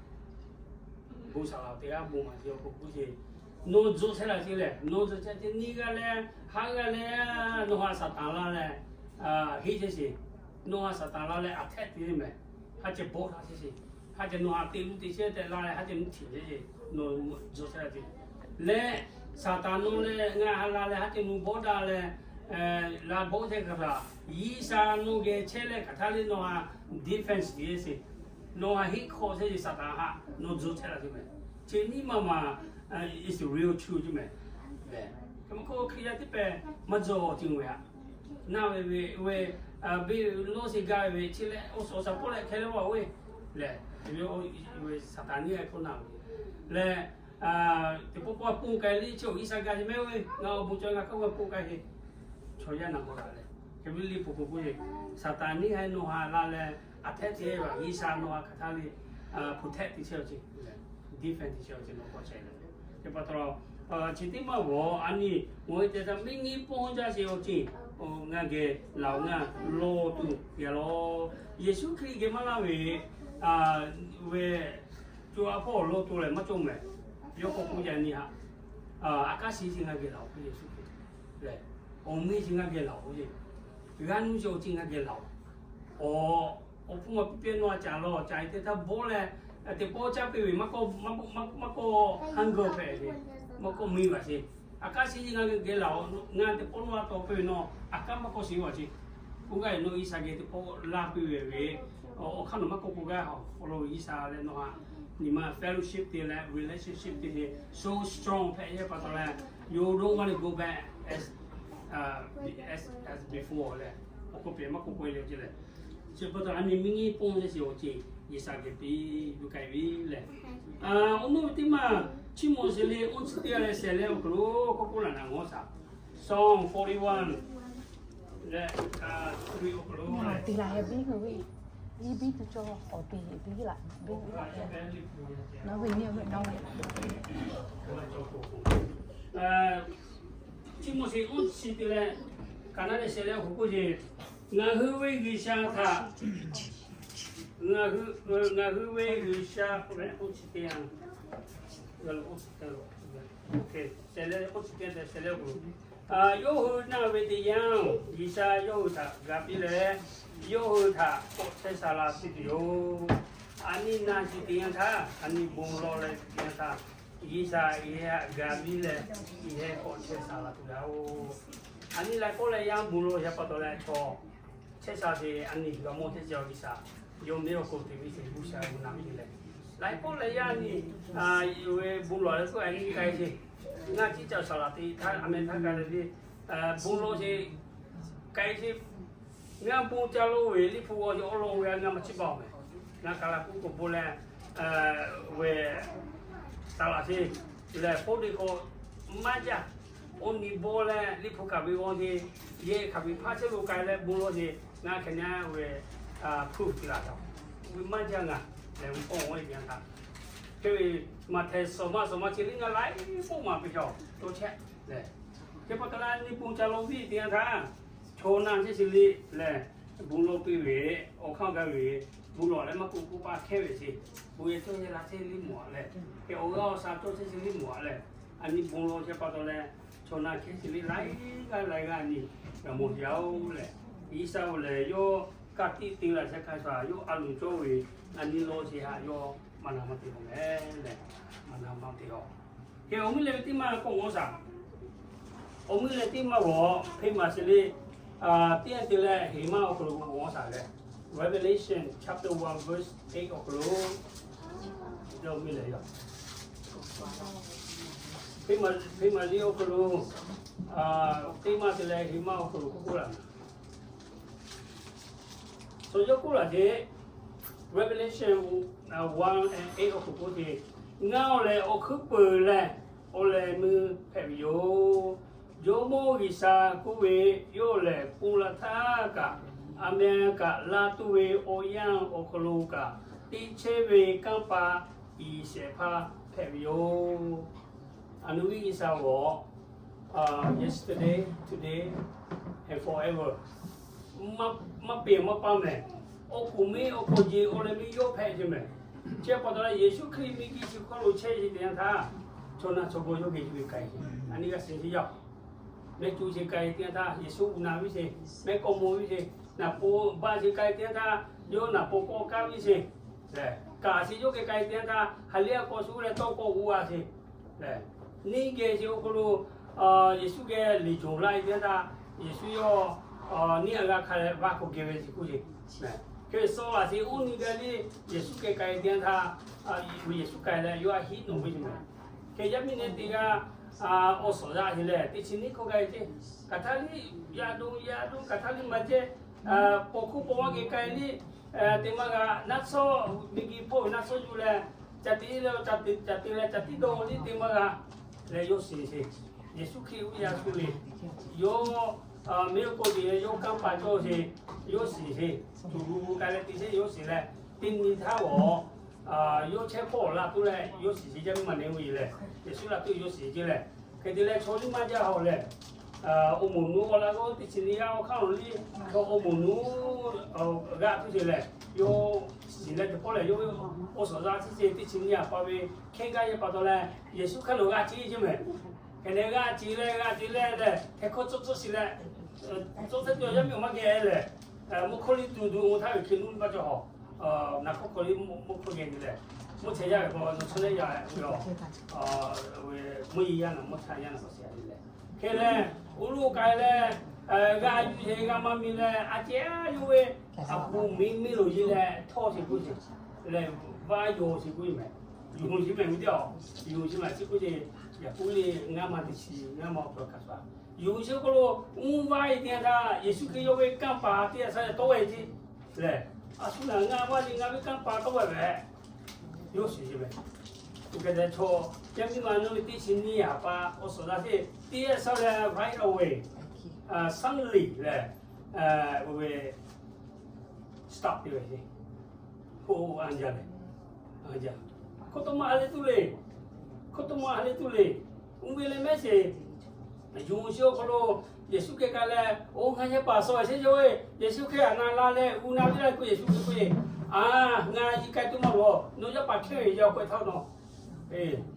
Bon saˍ laˍ teˇ g'aˇ bon maˍ sheˍ awˬ hk'aw k'oˆ sheˍ, nawˬ zuhꞈ chehˇ laˬ sheˍ lehˬ, nawˬ zuhꞈ chehˇ ce nyi g'a leh, haˉ g'a leh, nawˬ ha Saˍtanˍ laˇ leh, heˆ chehˇ sheˍ, nawˬ ha Saˍtanˍ laˇ leh attack te mehˍ, haˉ ceh bawˆ htaˇ chehˇ sheˍ, haˉ ceh nawˬ ha te luˇ te chehˇ tehꞈ laˇ leh haˉ ceh nuˇ htiꞈ chehˇ sheˍ, nawˬ zuhꞈ chehˇ laˇ ce leh, Saˍtanˍ nawˬ leh ngaˬ ha la leh haˉ ceh nuˇ bawˆ daꞈ leh, la bawˆ chehˇ hk'a htaꞈ G'uiˬsha nawˬ geh chehˇ leh hk'aˬ htaˇ le nawˬ ha defense te sheˍ. Nawˬ haꞈ heˆ hk'aw chehˇ ve Saˍtanˍ haꞈ nawˬ tzuhˬ chehˇ la tuˬ meh. Chi nyi ma ma, is real truth tuˬ meh. Lehˬ, hk'e maˇ k'oˆ Hkriꞈ yaˇ teˇ pehˍ maˇ dawˇ ceuˬ ve haꞈ naˇ ve ve, ve, beˇ lawˇ sheˍ gaˇ ve ve chi leh awˬ suhˍ awˬ shaˍ pawˆ leh hkeh leh g'aw ve lehˬ, Saˍtanˍ nyi hk'aw naˇ ve lehˬ, teˇ pawˆ pawˆ ponˬ k'ai le chi awˬ G'uiˬsha gaˇ ve mehˍ ve, ngaˬ awˬ bon cawˬ ngaˬ hk'aˇ g'a ponˬ k'ai ve, chaw yaˇ naˬ k'aw daꞈ leh, hk'e ve liꞈ hpu k'oˆ k'oˆ ve, Saˍtanˍ nyi hk'aw nawˬ haꞈ la leh, aˬ htehˉ te ve G'uiˬsha nawˬ haꞈ hk'aˬ htaˇ le, protect te chehˇ ve ce, defend te chehˇ ve ce nawˬ k'awꞈ chehˇ leh. Chi pa taw, chi teˇ maˇ g'awˬ a nyi, ngaˬ hui te htaˇ miˇ nyi pawˇ jaˇ sheˍ awˬ ceuˬ ngaˬ geh laˬ ngaˬ lawˬ tuˬ yaꞈ law. Yeˍsuˆ Hkriꞈ geh maˇ laˇ ve, ve co a hpawˇ lawˬ tuˬ lehˬ maˇ cawˬ meh. Yawˇ k'awꞈ k'oˆ yaꞈ nyi haꞈ, aˬ kaˉ shiˍ chi ngaˬ geh laˬ-oˬ k'oˆ Yeˍsuˆ Hkriꞈ lehˬ, awˬ miˇ chi ngaˬ geh laˬ-oˬ k'oˆ ve, g'aˇ nuˇ chi awˬ ceuˬ ngaˬ geh laˬ-oˬ. Awˬ, awˬ hpfuhˇ ma piˇ piˇ nawˇ a caˍ law caˍ te htaˇ bawˆ leh, teˇ pawˆ caˇ piˇ ve maˇ kawˆ, maˇ kawˆ hunger hpehꞈ ve, maˇ kawˆ miˇ vaˬ sheˍ. Aˬ kaˉ shiˍ ngaˬ geh laˬ-oˬ, ngaˬ teˇ pawˆ nawˇ a taw piˇ ve nawˇ, aˬ kaˉ maˇ kawˆ shiˍ vaˬ sheˍ. K'oˆ gaˇ ve nawˇ G'uiˬsha geh teˇ pawˆ laˇ piˇ ve ve, awˬ hk'aˇ nawˬ maˇ kawˆ k'oˆ gaˇ, awˬ lawn G'uiˬsha leh nawˬ haꞈ nyi ma fellowship te leh relationship te ve so strong hpehꞈ ve pa taw leh, you don't want to go back as, as before leh, awˬ hk'aw pehꞈ maˇ k'oˆ k'oˆ ve le ce leh. Chi pa taw a nyi miˇ nyi pawˇ jaˇ sheˍ awˬ ceuˬ G'uiˬsha geh piˇ yuˬ k'ai ve lehˬ, awˬ nuˇ ve teˇ maˇ Chiˇ mawˬ sheˍ le, oˇ chi teˇ g'aˇ leh shehˍ leh awˬ hk'aw lo k'oˆ k'oˆ laˬ naˬ ngawˬ shaˍ. Song forty-one leh, awˬ hk'aw lo, Chiˇ mawˬ sheˍ oˇ chi teˇ leh, kaꞈ naˉ leh shehˍ leh awˬ hk'aw k'oˆ ce, ngaˬ hui ve G'uiˬsha htaꞈ, ngaˬ hui ve G'uiˬsha, oˇ chi teˇ yanˇ, shehˍ leh oˇ chi teˇ leh, shehˍ leh oˇ hk'aw lo, yawˇ hui naˆ ve teˇ yanˇ, G'uiˬsha yawˇ hui htaꞈ ga piˇ leh, yawˇ hui htaꞈ k'awꞈ chehˇ sha la piˇ tuˬ yoˬ. A nyi naˆ chi teˇ yanˇ htaˇ, a nyi bon lawˬ leh teˇ yanˇ htaˇ, G'uiˬsha yawˇ hui htaꞈ ga piˇ leh, yawˇ hui k'awꞈ chehˇ sha la tuˬ yoˬ. A nyi laiˉ pawˆ leh yaˇ bon lawˬ yaˇ pa taw leh chaw chehˇ sha sheˍ, a nyi g'a mawˇ chehˇ sha G'uiˬsha yawˇ miˇ awˬ hk'aw te ve sheˍ, G'uiˬsha g'a naˆ ve leh, laiˉ pawˆ leh yaˇ nyi, yawˇ ve bon lawˬ leh k'oˆ a nyi k'ai sheˍ. Ngaˬ ciˉ ca saˍ laˍ te htaˇ a meh htaˇ k'ai leh ve, bon lawˬ sheˍ, k'ai sheˍ. Ngaˬ bon ca lo ve liꞈ hpu g'aw yawˇ awˬ lawn ve ngaˬ maˇ chiˇ baˬ meh. Ngaˬ kaˬ la kuˉ k'oˍ bon leh, ve saˍ laˍ sheˍ lehˬ, hpawˇ teˇ hk'awꞈ maˇ jaˇ. Oˇ nyi bawˇ leh liꞈ hpu hkanˍ ve g'aw sheˍ, yehˬ hkanˍ ve hpaˇ chehˇ lo k'ai leh bon lawˬ sheˍ, ngaˬ hk'e nyi ve proof te laˬ taˍ ve maˇ jaˇ ngaˬ lehˬ, ve k'awꞈ g'awˇ ve teˇ yanˇ htaˇ, hk'e ve maꞈ htehˍ sawˍ maˇ sawˍ maˇ chi liˇ ngaˬ laiˉ pawˆ maˍ piˇ cawˬ cawˇ chehˇ lehˬ, hk'e pa taw leh a nyi bon ca lo viˇ teˇ yanˇ htaˇ, chaw naˆ chehˇ chi liˇ lehˬ, bon lawˬ piˇ ve, awˬ hk'aˇ gaˇ ve, bon lawˬ leh maˇ k'oˆ k'oˆ paˇ hkehˇ ve sheˍ. Bon yehˬ cawˇ yehˬ la chehˇ liˇ mawˬ a lehˬ, hk'e awˬ g'aˇ awˬ shaˍ cawˇ chehˇ chi liˇ mawˬ a lehˬ, a nyi bon lawˬ chehˇ pa taw leh, chaw naˆ hkehˇ chi liˇ laiˉ g'aˇ laiˉ g'aˇ a nyi g'a mawˬ jaˇ-oˬ lehˬ, G'uiˬsha oˬ lehˬ yawˇ ka tiꞈ te laˬ chehˇ hk'a shuˍ yawˇ a loˍ cawˇ ve, a nyi lawˬ sheˍ haꞈ yawˇ maˇ na maˇ te k'o meh lehˬ, maˇ na maˇ te k'o, hk'e awˬ mvuhˇ leh ve teˇ maˇ k'awꞈ g'awˇ shaˍ. Awˬ mvuhˇ leh teˇ maˇ g'awˬ hpeˇ maˬ sheˍ le, teˇ yanˇ te leh heˍ maˇ awˬ hk'aw lo g'awˇ shaˍ leh, Revelation chapter one verse eight awˬ hk'aw lo, awˬ mvuhˇ leh, hpeˇ maˬ liˇ awˬ hk'aw lo, teˇ maˇ te leh heˍ maˇ awˬ hk'aw lo k'oˆ k'oˆ laˬ. Shu yawˇ k'oˆ laˬ ce, Revelation one and eight awˬ hk'aw k'oˆ ce, ngaˬ awˬ lehˬ awˬ hkuiˉ peuˬ leh awˬ lehˬ mui hpehꞈ ve yoˬ. Jawˇmawˇ G'uiˬsha k'oˆ ve, yawˇ lehˬ pon la htaˇ kaꞈ, a meh kaꞈ la tuˬ ve awˬ yanˇ awˬ hk'aw lo kaꞈ, teˇ chehˇ ve kanˇ paˍ iˍ shehˍ hpaˇ hpehꞈ ve yoˬ. A nu viˉ G'uiˬsha g'awˬ, yesterday, today, and forever. Maˇ peˬ maˇ paˇ mehˍ. Awˬ kuˬ miˇ awˬ hk'aw jeˬ awˬ leh miˇ yawˇ hpehꞈ ce mehˍ. Chi pa taw leh Yeˍsuˆ Hkriꞈ miˬ guiˬ chi hk'aw lo chehˇ ve teˇ yanˇ htaˇ, chaw naˬ chaw gawˬ yawˇ geh yuˬ ve k'ai, a nyi g'a shiˍ ce yaˇ. Mehˆ cuˇ ce k'ai teˇ yanˇ htaˇ Yeˍsuˆ gu na viˉ ce, mehˆ k'awꞈ mawˬ viˉ ce, naˍ po baˆ ce k'ai teˇ yanˇ htaˇ, yawˇ naˍ po k'awꞈ kaˇ viˉ ce. Kaꞈ chi yawˇ geh k'ai teˇ yanˇ htaˇ, ha lehˬ a k'awꞈ shu leh tawˇ k'awꞈ g'oˇ a ce. Neˇ geh ce awˬ hk'aw lo Yeˍsuˆ geh liꞈ cawˬ laˇ e teˇ yanˇ htaˇ, Yeˍsuˆ yawˇ neˇ a g'a hk'a leh vaˇ k'awꞈ geh ve ce k'oˆ ce. Hk'e suh laˬ sheˍ, oˇ nyi gaˇ liˇ Yeˍsuˆ geh k'ai te yanˇ htaˇ, Yeˍsuˆ k'ai leh yawˇ a hiˉ nawˬ ve yoˬ meh. Hk'e yaˇ miˇ ne teˇ g'aˇ awˬ suhˍ yaˇ heˆ leh teˇ chi nyiˇ hkawˇ gaˇ ve ceˇ. Hk'aˬ htaˇ liˇ yaꞈ dawˇ yaꞈ dawˇ hk'aˬ htaˇ liˇ maˇ jehˇ, paw hkuˇ paw maˇ geh k'ai liˇ, teˇ maˇ g'a naˆ shawˉ, miˬguiˬ hpawˇ naˆ shawˉ yuˬ leh, ca tiꞈ leh ca tiꞈ leh ca tiꞈ dawˇ liˇ teˇ maˇ g'a leh yawˇ shiˍ sheˍ. Yeˍsuˆ Hkriꞈ uˇ yaˇ shu le. Yawˇ mehˆ k'oˆ ve leh yawˇ kanˇ paˍ cawˇ sheˍ, yawˇ shiˍ sheˍ. Tuˬ gu k'ai leh teˇ sheˉ yawˇ shiˍ leh, teˇ nyi htaˇ awˬ yawˇ chehˇ hpawˇ laˇ tuˬ leh yawˇ shiˍ sheˍ jaˇ miˇ ma ne ve leh, Yeˍsuˆ laˇ tuˬ yawˇ shiˍ jeˇ leh, hk'e te leh chaw liˇ maˇ jaˇ hawˬ lehˬ, awˬ moˍ nuˇ awˬ laꞈ g'awˇ teˇ chi nyiˇ g'aˇ awˬ hk'aˇ awˬ liˇ, chaw awˬ moˍ nuˇ g'aˇ tuˬ sheˍ leh, yawˇ shiˍ leh teˇ pawˆ lehˬ yawˇ ve awˬ suhˍ yaˇ teˇ chi nyiˇ g'aˇ pa ve hkehˇ gaˇ yehˇ pa taw leh, Yeˍsuˆ hk'aˇ lo g'a ciˇ ceˇ meh. Hk'e leh g'a ciˇ leh g'a ciˇ leh leh hk'e hkawˇ tcuhˆ tcuhˆ shiˍ leh, tcuhˆ tcuhˆ cawˬ yaˇ miˇ awˬ maˇ geh leh, mvuhˇ hkawˇ liˇ tuˬ tuˬ awˬ htaˇ ve hk'e nuˇ maˇ cawˬ hawˬ, naˬ hkawˇ hkawˇ liˇ mvuhˇ hkawˇ geh leh, mvuhˇ chehˇ yaˇ ve k'o, chaw leh yaˇ ve, mvuhˇ yeˬ yaˇ naˬ mvuhˇ chehˇ yaˇ naˬ k'o shiˍ leh, hk'e leh, oˇ lo k'ai leh, g'a yuˬ sheˍ g'a maˇ mi leh a ceh a yawˇ ve, a pu miˇ miˇ lo yeˬ leh htawˇ sheˍ k'oˆ sheˍ, leh vaˇ yaw sheˍ k'oˆ meh, yuˬ sheˍ meh ve teˇ a, yuˬ sheˍ meh chi k'oˆ sheˍ, yaꞈ k'oˆ le ngaˇ ma teˇ chi ngaˇ ma awˬ hk'aw lo kaꞈ sha, yuˬ sheˍ k'o lo, mvuhˇ vaˇ e teˇ yanˇ htaˇ Yeˍsuˆ Hkriꞈ yawˇ ve kanˇ paˍ teˇ g'aˇ sha leh tawˆ e ceˇ lehˬ, a shu naˬ ngaˇ vaˇ le ngaˇ ve kanˇ paˍ tawˆ e ve, yawˇ shiˍ sheˍ meh. Oˇ hk'e te chaw yaˇ miˇ ma naˇ ve teˇ chi nyiˇ g'aˇ pa awˬ suhˍ yaˇ sheˍ teˇ g'aˇ sha leh right away, suddenly leh, oˇ ve stop te ve ceˇ. Hk'oˆ a jaˇ leh, a jaˇ, hkawˇ tawˇ maˇ ha leh tuˬ le, hkawˇ tawˇ maˇ ha leh tuˬ le. Uˇ ve leh mehˉ sheˍ, yonˍ sheˍ awˬ hk'aw lo Yeˍsuˆ geh k'ai leh, oˇ ngaˬ yaˇ paˍ suh sheˍ yawˇ ve, Yeˍsuˆ Hkriꞈ htaꞈ na la leh uˇ na ve la k'o Yeˍsuˆ Hkriꞈ k'oˆ ve, A, ngaˬ yi k'ai tuˬ maˇ loˬ, nawˬ yaˇ paˍ hkehˇ ve yaˇ k'oˆ htaˇ nawˬ,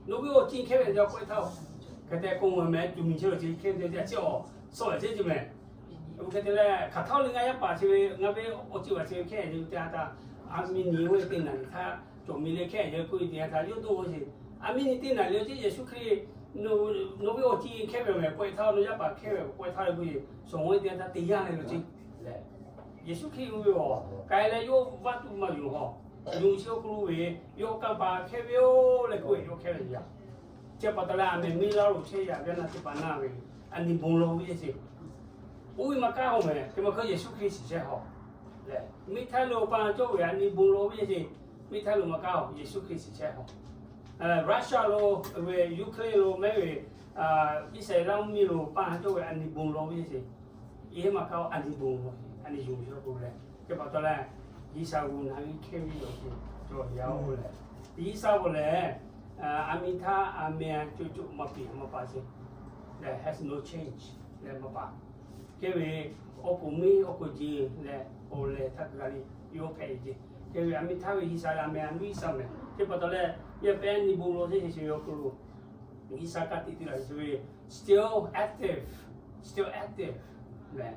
nawˬ ve awˬ ceuˬ hkehˇ ve yaˇ k'oˆ htaˇ, hk'e te k'o ngaˬ meh tuˬ miˬ chehˇ lo ce hkehˇ ve te chi awˬ suh sheˍ ce meh. Oˇ hk'e te leh hk'aˬ htaˇ le ngaˬ yaˇ paˍ chi ve ngaˬ ve awˬ ceuˬ a chi ve hkehˇ ve te a htaˇ, a miˇ nyi oˇ ve teˇ naˬ liꞈ htaˇ cawˬ miˬ leh hkehˇ ve k'oˆ ve te a htaˇ yawˇ dawˇ sheˍ. A miˇ nyi teˇ naˬ liꞈ ce Yeˍsuˆ Hkriꞈ, nawˬ ve awˬ ceuˬ hkehˇ ve meh k'oˆ htaˇ, nawˬ yaˇ paˍ hkehˇ ve k'oˆ htaˇ le k'oˆ ve, shawˍ ve te a htaˇ te yaˇ leh lo ce leh, Yeˍsuˆ Hkriꞈ oˇ ve awˬ k'ai leh yawˇ vaˇ tuˬ maˇ yonˍ hawˬ, yonˍ sheˍ awˬ hk'aw lo ve, yawˇ kanˇ paˍ hkehˇ ve yoˬ leh k'oˆ ve yawˇ hkehˇ ve yaˇ. Chi pa taw leh a meh miˇ laˇ lo chehˇ yaˇ ve a naˬ teˇ hpaˍ naˇ ve, a nyi bon lawˬ ve ce. Oˇ ve maˇ kaˇ hawˬ meh, hk'e maˇ hk'aˇ Yeˍsuˆ Hkriꞈ shiˍ chehˇ hawˬ leh, miˇ htaˇ lo pa cawˇ ve a nyi bon lawˬ ve ce. Miˇ htaˇ lo maˇ kaˇ hawˬ, Yeˍsuˆ Hkriꞈ shiˍ chehˇ hawˬ. Russia lo, ve Ukraine lo mehˉ ve, Iˉsaˍreˍlaˆ mvuhˇ miˬ lo pa cawˇ ve a nyi bon lawˬ ve ce. Eˬ maˇ kaˇ a nyi bon lawˬ, a nyi yonˍ sheˍ k'o leh, chi pa taw leh, G'uiˬsha g'uˇ na ve hkehˇ ve yoˬ ce, cawˬ yaˇ oˇ leh, G'uiˬsha k'o leh, a miˇ htaˇ a meh a coˇ coˇ maˇ piˍ maˇ pa ce leh, has no change leh maˇ pa. Hk'e ve, awˬ poˍ miˇ awˬ poˍ jeˬ leh, awˬ lehˬ htaˇ kaꞈ g'a le, yawˇ hpehꞈ e ce. Hk'e ve a miˇ htaˇ ve G'uiˬsha leh a meh a miˇ G'uiˬsha meh, chi pa taw leh, yaˇ pehˉ nyi bon lawˬ sheˍ sheˍ ve awˬ hk'aw lo, G'uiˬsha ka tiꞈ te laˬ sheˍ ve, still active, still active leh,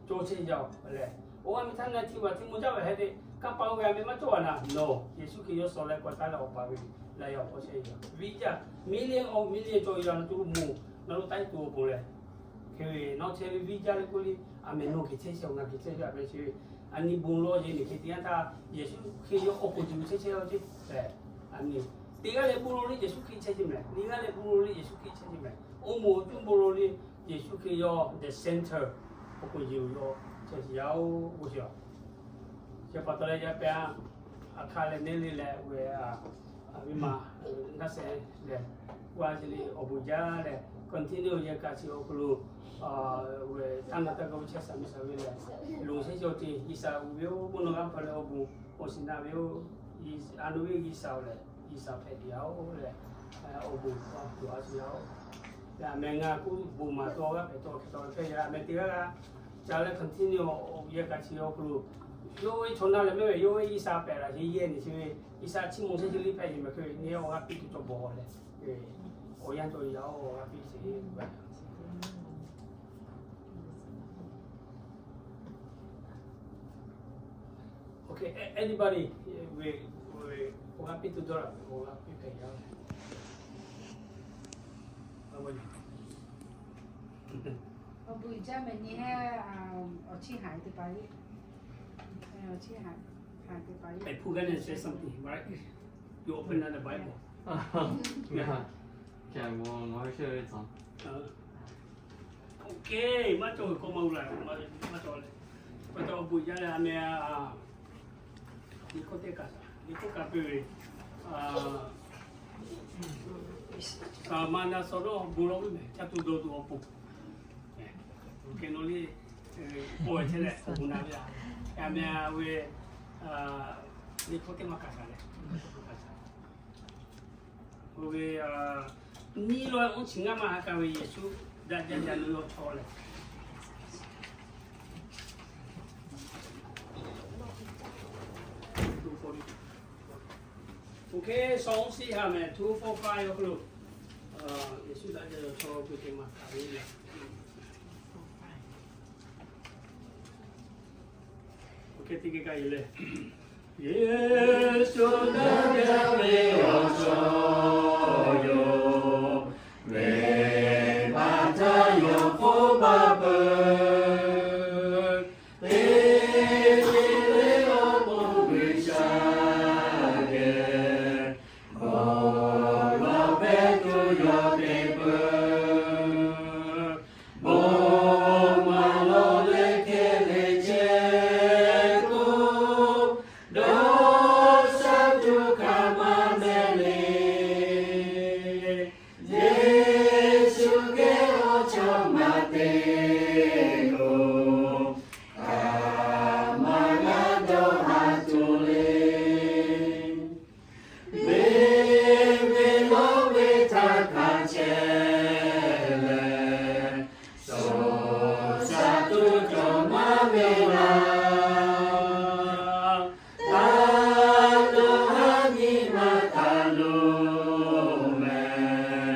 cawˇ chehˇ yaˇ leh, oˇ a miˇ htaˇ na htiˇ va htiˇ mvuh jaˇ ve heh te, kanˇ paˍ oˇ ve a meh maˇ cawˇ a naˬ nawˬ, Yeˍsuˆ Hkriꞈ yawˇ suh leh k'awꞈ taˍ leh awˬ pa ve, la yaˇ awˬ hk'aw chehˇ yaˇ viˇ jaˇ, million of million cawˬ yaˇ na tuˬ moˍ, na lo taiˉ tuˬ awˬ pon leh, hk'e ve nawˬ chehˇ ve viˇ jaˇ le k'oˆ le, a meh nawˬ geh chehˇ chehˇ awˬ ngaˬ geh chehˇ chehˇ a ve chi ve, a nyi bon lawˬ yeˬ miˬ hk'e te yanˇ htaˇ, Yeˍsuˆ Hkriꞈ yawˇ awˬ hk'aw jiˬ chehˇ chehˇ a ce leh, a miˇ teˇ g'aˇ leh bon lawˬ le Yeˍsuˆ Hkriꞈ chehˇ ce meh, nyiˇ g'aˇ leh bon lawˬ le Yeˍsuˆ Hkriꞈ chehˇ ce meh, oˇ moˍ awˬ cuˇ bon lawˬ le, Yeˍsuˆ Hkriꞈ yawˇ the center, awˬ hk'aw jiˬ yawˇ chehˇ yaˇ oˬ, oˇ chi a Chi pa taw leh yaˇ pehˉ a, a hk'aˇ leh neˇ le leh ve, a viˉ ma, naˆ shehˍ leh, g'aˇ chi le awˬ bon jaˇ leh, continue yehˬ kaꞈ chi awˬ hk'aw lo, ve tanˇ na taˇ gaˇ ve chehˇ shaˍ miˇ shaˍ ve leh, loˍ shehˇ cawˬ ce G'uiˬsha uiˍ ve oˬ, mvuhˇ naw g'aˇ hpaw leh awˬ bon awˬ shiˍ na ve oˬ, a nawˬ ve G'uiˬsha leh, G'uiˬsha hpehꞈ ve yaˇ oˬ leh, awˬ bon awˬ hk'aw lo a shu yaˇ oˬ. Leh a meh ngaˬ kuˉ bon maˍ taw g'aˇ hpehꞈ taw hk'e taw hpehꞈ yaˇ a meh teˇ g'aˇ g'aˇ ca leh continue yehˬ kaꞈ chi awˬ hk'aw lo, yawˇ ve chaw na leh mehˉ ve yawˇ ve G'uiˬsha pehꞈ laˬ sheˍ yehˬ nyi chi ve, G'uiˬsha chiˇ mvuh chehˇ chi liˇ hpehꞈ yeˬ meh hk'e ve nyi awˬ g'aˇ piˇ tuˬ cawˬ bawˬ leh, awˬ yanˇ cawˬ yaˇ oˬ awˬ g'aˇ piˇ sheˍ. Okay, anybody ve, ve awˬ g'aˇ piˇ tuˬ dawˇ laˬ ve awˬ g'aˇ piˇ hpehꞈ yaˇ oˬ. Awˬ bon uiˍ jaˇ meh nyi heˆ, awˬ chiˇ haˍ teˇ hpaˍ le. And Pu gonna say something, right? You open up the Bible. Yeah. Okay, maˇ cawˬ ve k'awꞈ maˇ g'uˇ la, maˇ cawˬ leh, pa taw awˬ bon jaˇ leh a meh a, liꞈ hkawˇ teˇ kaꞈ, liꞈ hkawˇ kaꞈ piˇ ve, Saˍmaˍriˆ saˍ laꞈ bon lawˬ ve meh, caˇ tuˬ dawˇ tuˬ awˬ pon, okay, nawˬ le, k'oˆ ve chehˇ leh awˬ bon na ve a, a meh a ve, liꞈ hkawˇ teˇ maˇ kaꞈ shaˍ leh, oˇ ve, nyiˇ lawˇ awˇ chi ngaˇ maˇ ha kaˇ ve Yeˍsuˆ daꞈ jaˇ jaˇ lo yawˇ chaw leh, okay, Saˍ-oˉ siˉ ha meh two four five awˬ hk'aw lo, Yeˍsuˆ daꞈ jaˇ yawˇ chaw ve teˇ maˇ kaꞈ ve le. Okay, teˇ geh kaˇ yehˬ leh, Yeˍsuˆ daꞈ jaˇ ve awˬ chaw yoˬ, venˇbaˆ htaˇ yawˇ hk'oˆ maˇ peuˬ. Teˇ ceuˬ le awˬ pon G'uiˬsha geh bon lawˬ hpehꞈ tuˬ yawˇ te peuˬ. Bon maˍ lawˬ leh hk'e le chehˇ k'o, dawˇ sha tuˬ hk'aˬ ma meh le. Yeˍsuˆ geh awˬ chawˇ maˇ te lo, hk'aˬ ma g'a dawˇ haˍ tuˬ le. Venˇ ve lawˇ ve htaˇ hkanˍ chehˇ leh, sho sha tuˬ cawˬ maˇ ve laˇ. Taˇ dawˇ haˉ nyi ma taˍ lo meh,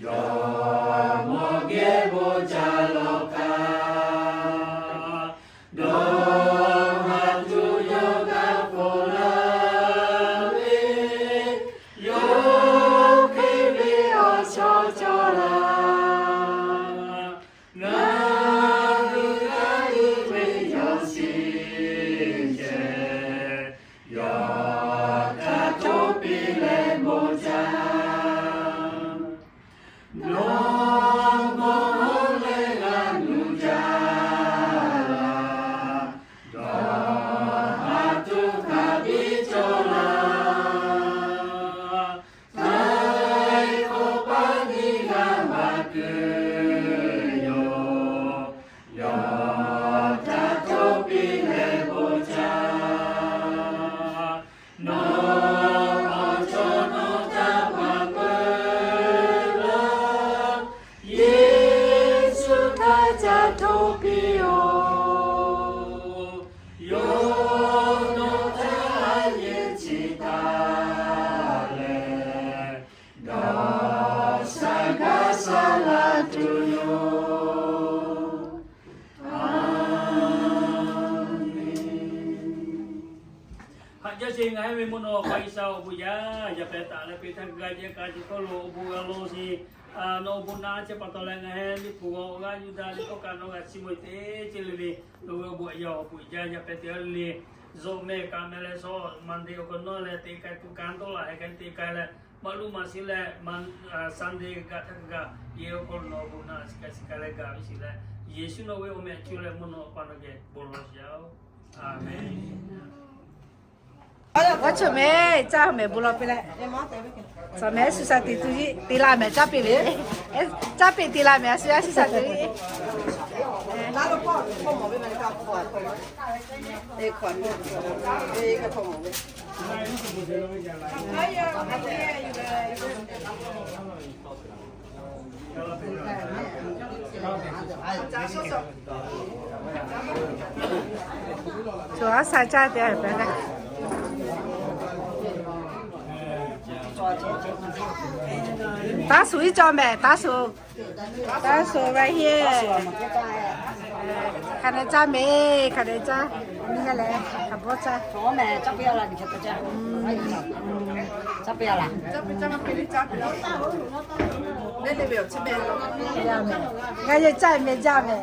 jawˇmawˇ geh bon ca lawˬ kaꞈ, dawˇ haˍ tuˬ yawˇ g'a k'oˆ laˇ ve, yawˇ hk'e ve awˬ chawˇ cawˬ laˇ. Ngaˬ hui a hui ve yawˇ shiˍ ceh, yawˇ htaꞈ htoꞈ piˇ leh bon ca. Nawˬ mawˬ leh g'a nuˇ jaˇ laˇ, dawˇ haˍ tuˬ hk'a biˇ cawˬ laˇ. Htaiˍ hk'awꞈ paˇ nyi g'a maˇ keu yoˬ, yawˇ htaꞈ htoꞈ piˇ leh bon ca. Nawˬ awˬ chawˇ nawˬ htaꞈ maˇ peuˬ laˇ, Yeˍsuˆ htaꞈ ca htoꞈ piˇ-oˬ. Yawˇ nawˬ htaꞈ a yeˇ chi taˍ leh, dawˇ sha gaˇ sha la tuˬ yoˬ. A meh. Haꞈ jaˇ sheˍ ngaˬ hui ve mvuhˇ naw G'uiˬsha awˬ bon yaˇ, yaˇ pehˍ taˍ leh pehˍ htaˇ g'a jehˇ k'a ce hkawˇ lo awˬ bon g'a lawˬ sheˍ. Nawˬ awˬ bon naꞈ chehˇ pa taw leh ngaˬ hui liꞈ hpu g'aw g'aˇ yuˬ daꞈ le k'oˆ kaꞈ nawˬ g'a chiˇ mvuh teˇ ceuˬ le le, nawˬ ve awˬ bon yaˇ awˬ bon jaˇ yaˇ pehˍ te a le le. Zoꞈ meh kaꞈ meh leh shawˉ Monday awˬ hk'aw nawˉ leh teˇ k'ai tuˬ kanˉ tawˆ la heh k'ai teˇ k'ai leh, maˇ luˇ maˇ shiˍ leh, Sunday gaˬ htaˇ kaꞈ yehˬ awˬ hk'aw lo nawˬ awˬ bon naꞈ shiˍ k'ai shiˍ k'ai leh gaˬ ve shiˍ leh, Yeˍsuˆ nawˬ ve awˬ meh cuˇ leh mvuhˇ naw pa nawˬ geh bon lawˬ sheˍ-oˬ. A meh. Awˬ chawˇ meh caˇ meh bon lawˬ piˇ leh, tcuh meh shu sha teꞈ tu te la meh caˇ piˇ ve, caˇ piˇ te la meh a shu a shu sha teꞈ Cawˬ a sha caˇ te a pehˍ leh. Taˇ shuˍ iˉ cawˬ meh, taˇ shuˍ. Taˇ shuˍ right here. Hk'a dehꞈ caˇ meh, hk'a dehꞈ caˇ. Nyi ga leh hk'a bawˆ caˇ. Ngaˬ yehˬ caˇ mehˍ jaˇ mehˍ.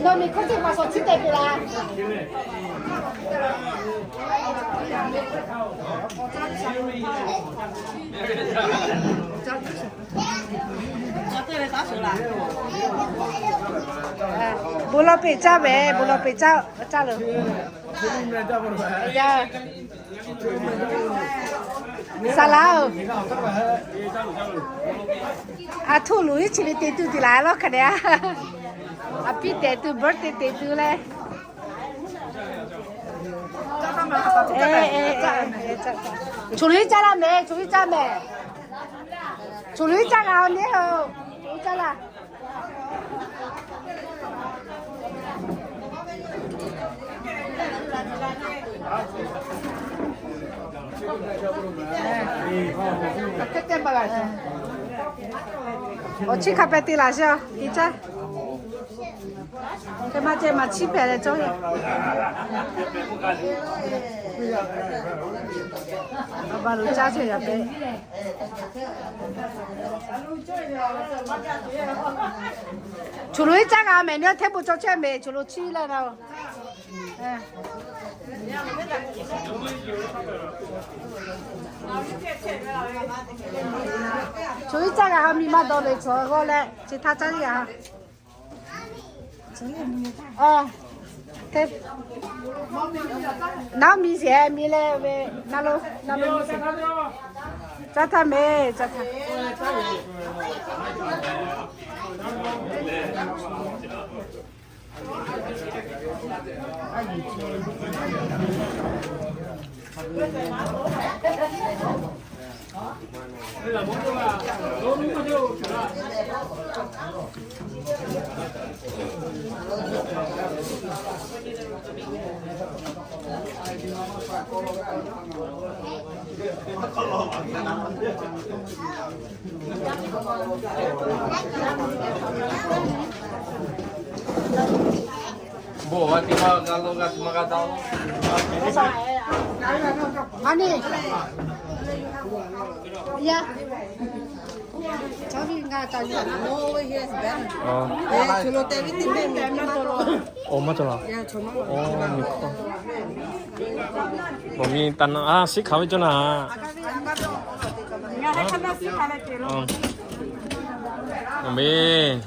Nawˬ miˬ hk'oˆ teˇ hpaˍ shawˍ chiˉ te tuˬ laˇ. Bon lawˬ peꞈ caˇ mehˍ, bon lawˬ peꞈ caˇ, caˇ loˬ. Saˍ laˍ-oˬ, aˬ htoꞈ loˬ iˉ chi ve te tuˬ tiˉ laˬ lawˇ hk'a dehꞈ. Aˬ piˇ tehꞈ tuˬ, birthday te tuˬ leh. Choˬ loꞈ iˉ caˇ laˇ mehˍ, choˬ loꞈ iˉ caˇ mehˍ. Choˬ loꞈ iˉ caˇ g'a-oˬ neˇ-oˬ, choˬ loꞈ iˉ caˇ laˇ. Awˬ chiˉ hk'a pehꞈ te laˬ sheˍ-oˬ, te caˇ. Hk'e maˇ ceh maˇ chiˉ hpehꞈ leh cawˇ yaˇ. Aˬ ba lo caˇ chehˇ yaˇ pehꞈ. Choˬ loꞈ iˉ caˇ g'a mehˍ, neˇ hteˇ bon cawˇ chehˇ mehˍ, choˬ loꞈ chiˉ leh na-oˬ. Choˬ loꞈ iˉ caˇ g'a ha, miˬ maˇ dawˬ ve chaw g'awˇ leh chi htaˇ caˇ yaˇ. Naˉ miˬ sheˍ miˬ leh ve, na lo, na lo miˬ sheˍ. Caˇ htaˇ mehˍ, caˇ htaˇ. Bon, g'a te maˇ g'a lo g'a te maˇ g'a da. Aˬ ni, yaˇ, chaw viˉ ngaˬ ca yuˬ. Awˬ maˇ cawˬ laˬ. Awˬ, miˬ hkawˇ. Bon, miˬ taˍ naˍ, a, shiˉ hk'aˬ ve cawˇ naˍ. Awˬ, miˬ.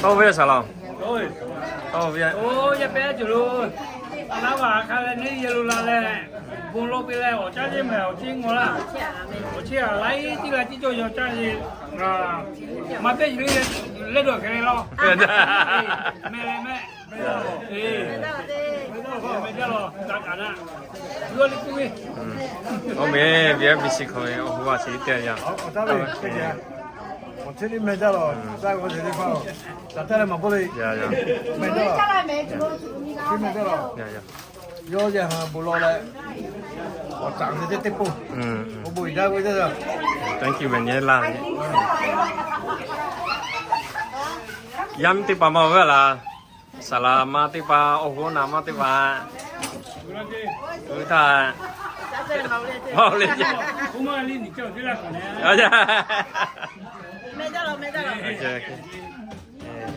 Tawˇ ve saˍ laˍ. Tawˇ ve. Oˇ, yaˇ pehˉ cawˬ lo. Laˇ vaˬ hk'a leh neˇ yehˬ lo la leh, bon lawˬ piˇ leh awˬ caˉ teˇ mehˍ awˬ ciˉ ngaw laˇ. Awˬ ciˉ a laiˉ tiˉ la tiˉ cawˇ yaw caˇ ve. Maˇ pehˉ yuˬ le, leh dawˬ hk'e le law. Meh leh meh. Awˬ meh, V I P shiˍ hkawˇ ve awˬ hoˉ a chi teˇ yanˇ. Awˬ chehˇ liˇ meh jaˇ lawˬ, caˇ g'awˇ ceh teˇ hpaˍ-oˬ, caˇ taˍ leh maˍ k'oˆ le. Meh jaˇ lawˬ, meh jaˇ lawˬ. Yawˇ yehˬ ha bon lawˬ leh, awˬ caˍ ve teˇ teˇ pawˆ, awˬ bon iˍ daˇ ve teˇ. Thank you ve nyi laˇ. Yaˇ miˇ teˇ hpaˍ maˇ ve laˬ. Saˍ laˍ ma teˇ hpaˍ, awˬ hoˉ naˍ ma teˇ hpaˍ. G'uˇ htaˇ, maˇ le.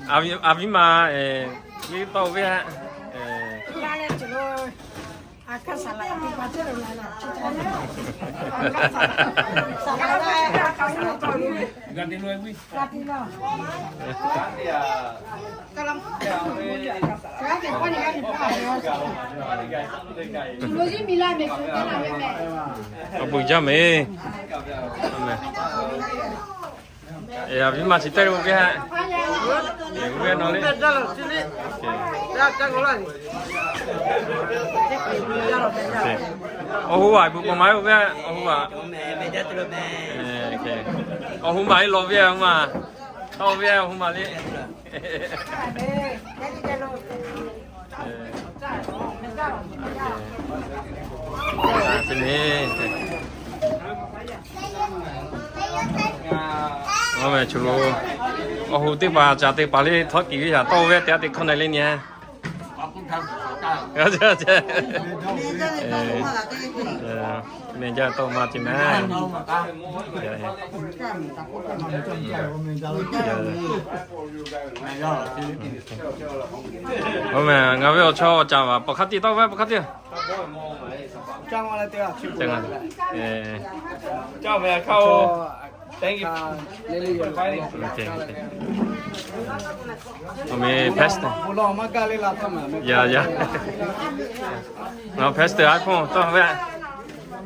A viˉ ma, viˉ tawˇ ve ha. Awˬ bon jaˇ mehˍ. A viˉ ma chi teˇ lo ve ha. Ve nawˬ le. Awˬ hoˉ a bon k'awꞈ maˇ ve, awˬ hoˉ a. Awˬ hoˉ ma le lawˬ ve ma. Tawˇ ve awˬ hoˉ ma le. Awˬ meh chaw lo, awˬ hoꞈ teˇ hpaˍ caˍ te paˍ le htawˇ kiˍ ve yaꞈ tawˇ ve tehꞈ a te hkawˇ na le nyi. Meh jaˇ tawˇ ma ce meh. Awˬ meh ngaˬ ve awˬ chawˇ awˬ caˍ vaˬ pawˬ hk'a tiꞈ tawˇ ve pawˬ hk'a tiꞈ. Awˬ meh pastor. Ya ya. Ngaˬ pastor a hkawˇ tawˇ ve.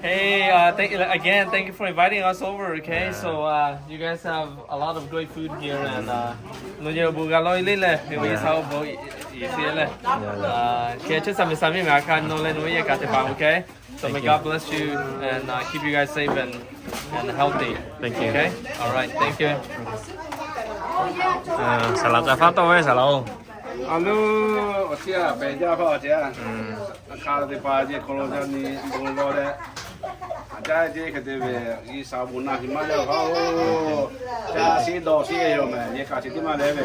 Hey, uh, thank, again, thank you for inviting us over, okay? So, uh, you guys have a lot of great food here, and, uh, no ye bu ga lo le le, we sa bo i si le. Uh, ke che sa me sa me ma ka no le no ye ka te ba, okay? So may God bless you and, uh, keep you guys safe and, and healthy. Thank you. Okay? All right, thank you. Saˍ laꞈ ca hpaˇ tawˆ ve saˍ laꞈ-oˬ. A nu, awˬ chi a pehˬ jaˇ hpaˇ awˬ ce a. Hk'a te pa ce hk'aw lo ca ni bon lawˬ leh, a caˇ ce hk'e te ve, G'uiˬ sha bon na hiˬ maˇ jaˇ hpaˇ-oˬ. Caˇ shiˉ dawˬ shiˉ e yoˬ meh, yehˬ kaꞈ chi teˇ maˇ leh ve,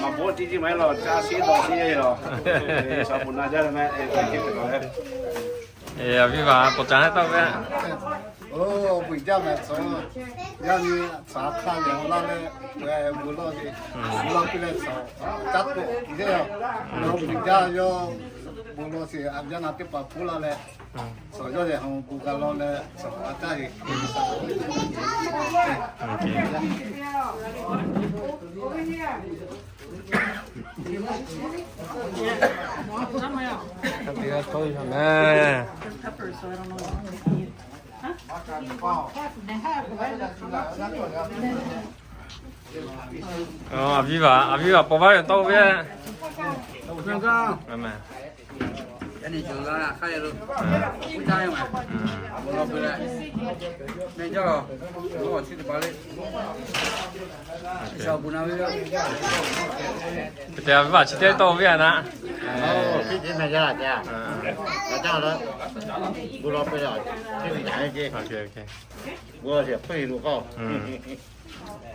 maˇ bvuhˆ tiˇ ciˇ maˇ heˆ lawˬ, caˇ shiˉ dawˬ shiˉ e yoˬ. G'uiˬ sha bon na jaˇ ve meh, e te hk'e te lawˬ leh. Aˬ viˉ vaˬ k'awꞈ ca heˆ tawˆ ve. Oˇ, bvuhꞈ jaˇ meh tcuh. Yaˇ nyi tcuh hk'aˇ yehˬ laˇ leh, bon lawˬ ve, bon lawˬ piˇ leh tcuh, caˇ tuˬ kiˬ le yoˬ. Bvuhꞈ jaˇ yawˇ, bon lawˬ sheˍ, a yaˇ na teˇ hpaˍ hpuˇ laˇ leh, tcuh yawˇ yehˬ hawˬ bon kaꞈ lawˬ leh, tcuh a caˇ heˍ. Aˬ viˉ vaˬ, aˬ viˉ vaˬ pawˬ vaˇ yoˬ tawˆ ve. Te aˬ viˉ vaˬ chi teˇ tawˆ ve a naˆ.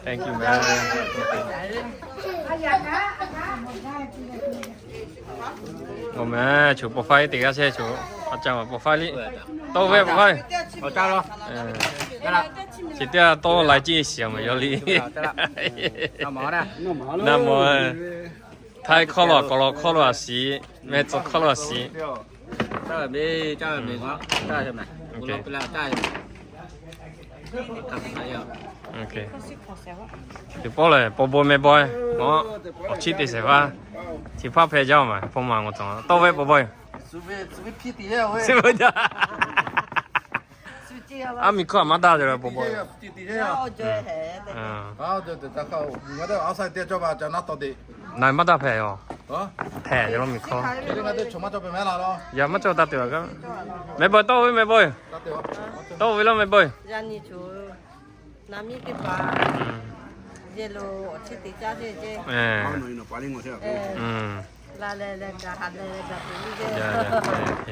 Thank you, man. Awˬ meh choˬ pawˬ faiˇ teˇ g'aˇ chehˇ choˬ, a ca maˬ pawˬ faiˇ liˇ. Tawˆ ve pawˬ faiˇ. Chi teˇ g'aˇ tawˆ lai ciˇ shiˍ maˬ yaw liˇ. Na mawˬ, Htaiˇ hkawˇ lo, Kawˬ law hkawˇ lo a shiˍ, meh tcuh hkawˇ lo a shiˍ. Teˇ pawˆ lehˬ, paw bon meh bawehˇ, awˬ chiˉ te shehˍ hpaˇ, chi hpaˇ hpehꞈ jaˇ maˬ, paw maˬ ngawˬ tawˍ tawˆ ve paw bawehˇ. Aˉ miˬ hkawˇ a maˇ daˇ ve paw bawehˇ. Na maˇ daˇ hpehꞈ yoˬ. Hpehꞈ yaˬ lo miˬ hkawˇ. Yaꞈ maˇ cawˬ taˇ te. Meh bawehˇ tawˆ ve, meh bawehˇ. Tawˆ ve laˇ meh bawehˇ.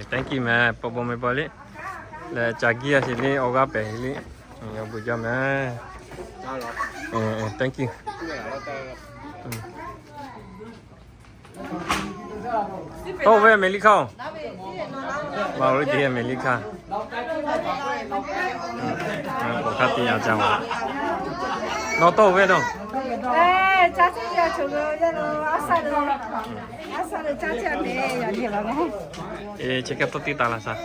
Thank you meh, paw bon meh bawehˇ liˇ. Leh ca giˇ a sheˍ liˇ, awˬ g'aˇ pehˍ liˇ. Awˬ bon jaˇ meh. Thank you. Tawˆ ve meh liˇ hkaˇ-oˬ. Maˇ oˇ ve te meh liˇ hkaˇ. Awˬ hk'aˇ te a ca maˬ. Nawˬ tawˆ ve nawˬ. Chi hk'e tawˆ teˇ taˍ la shaˍ.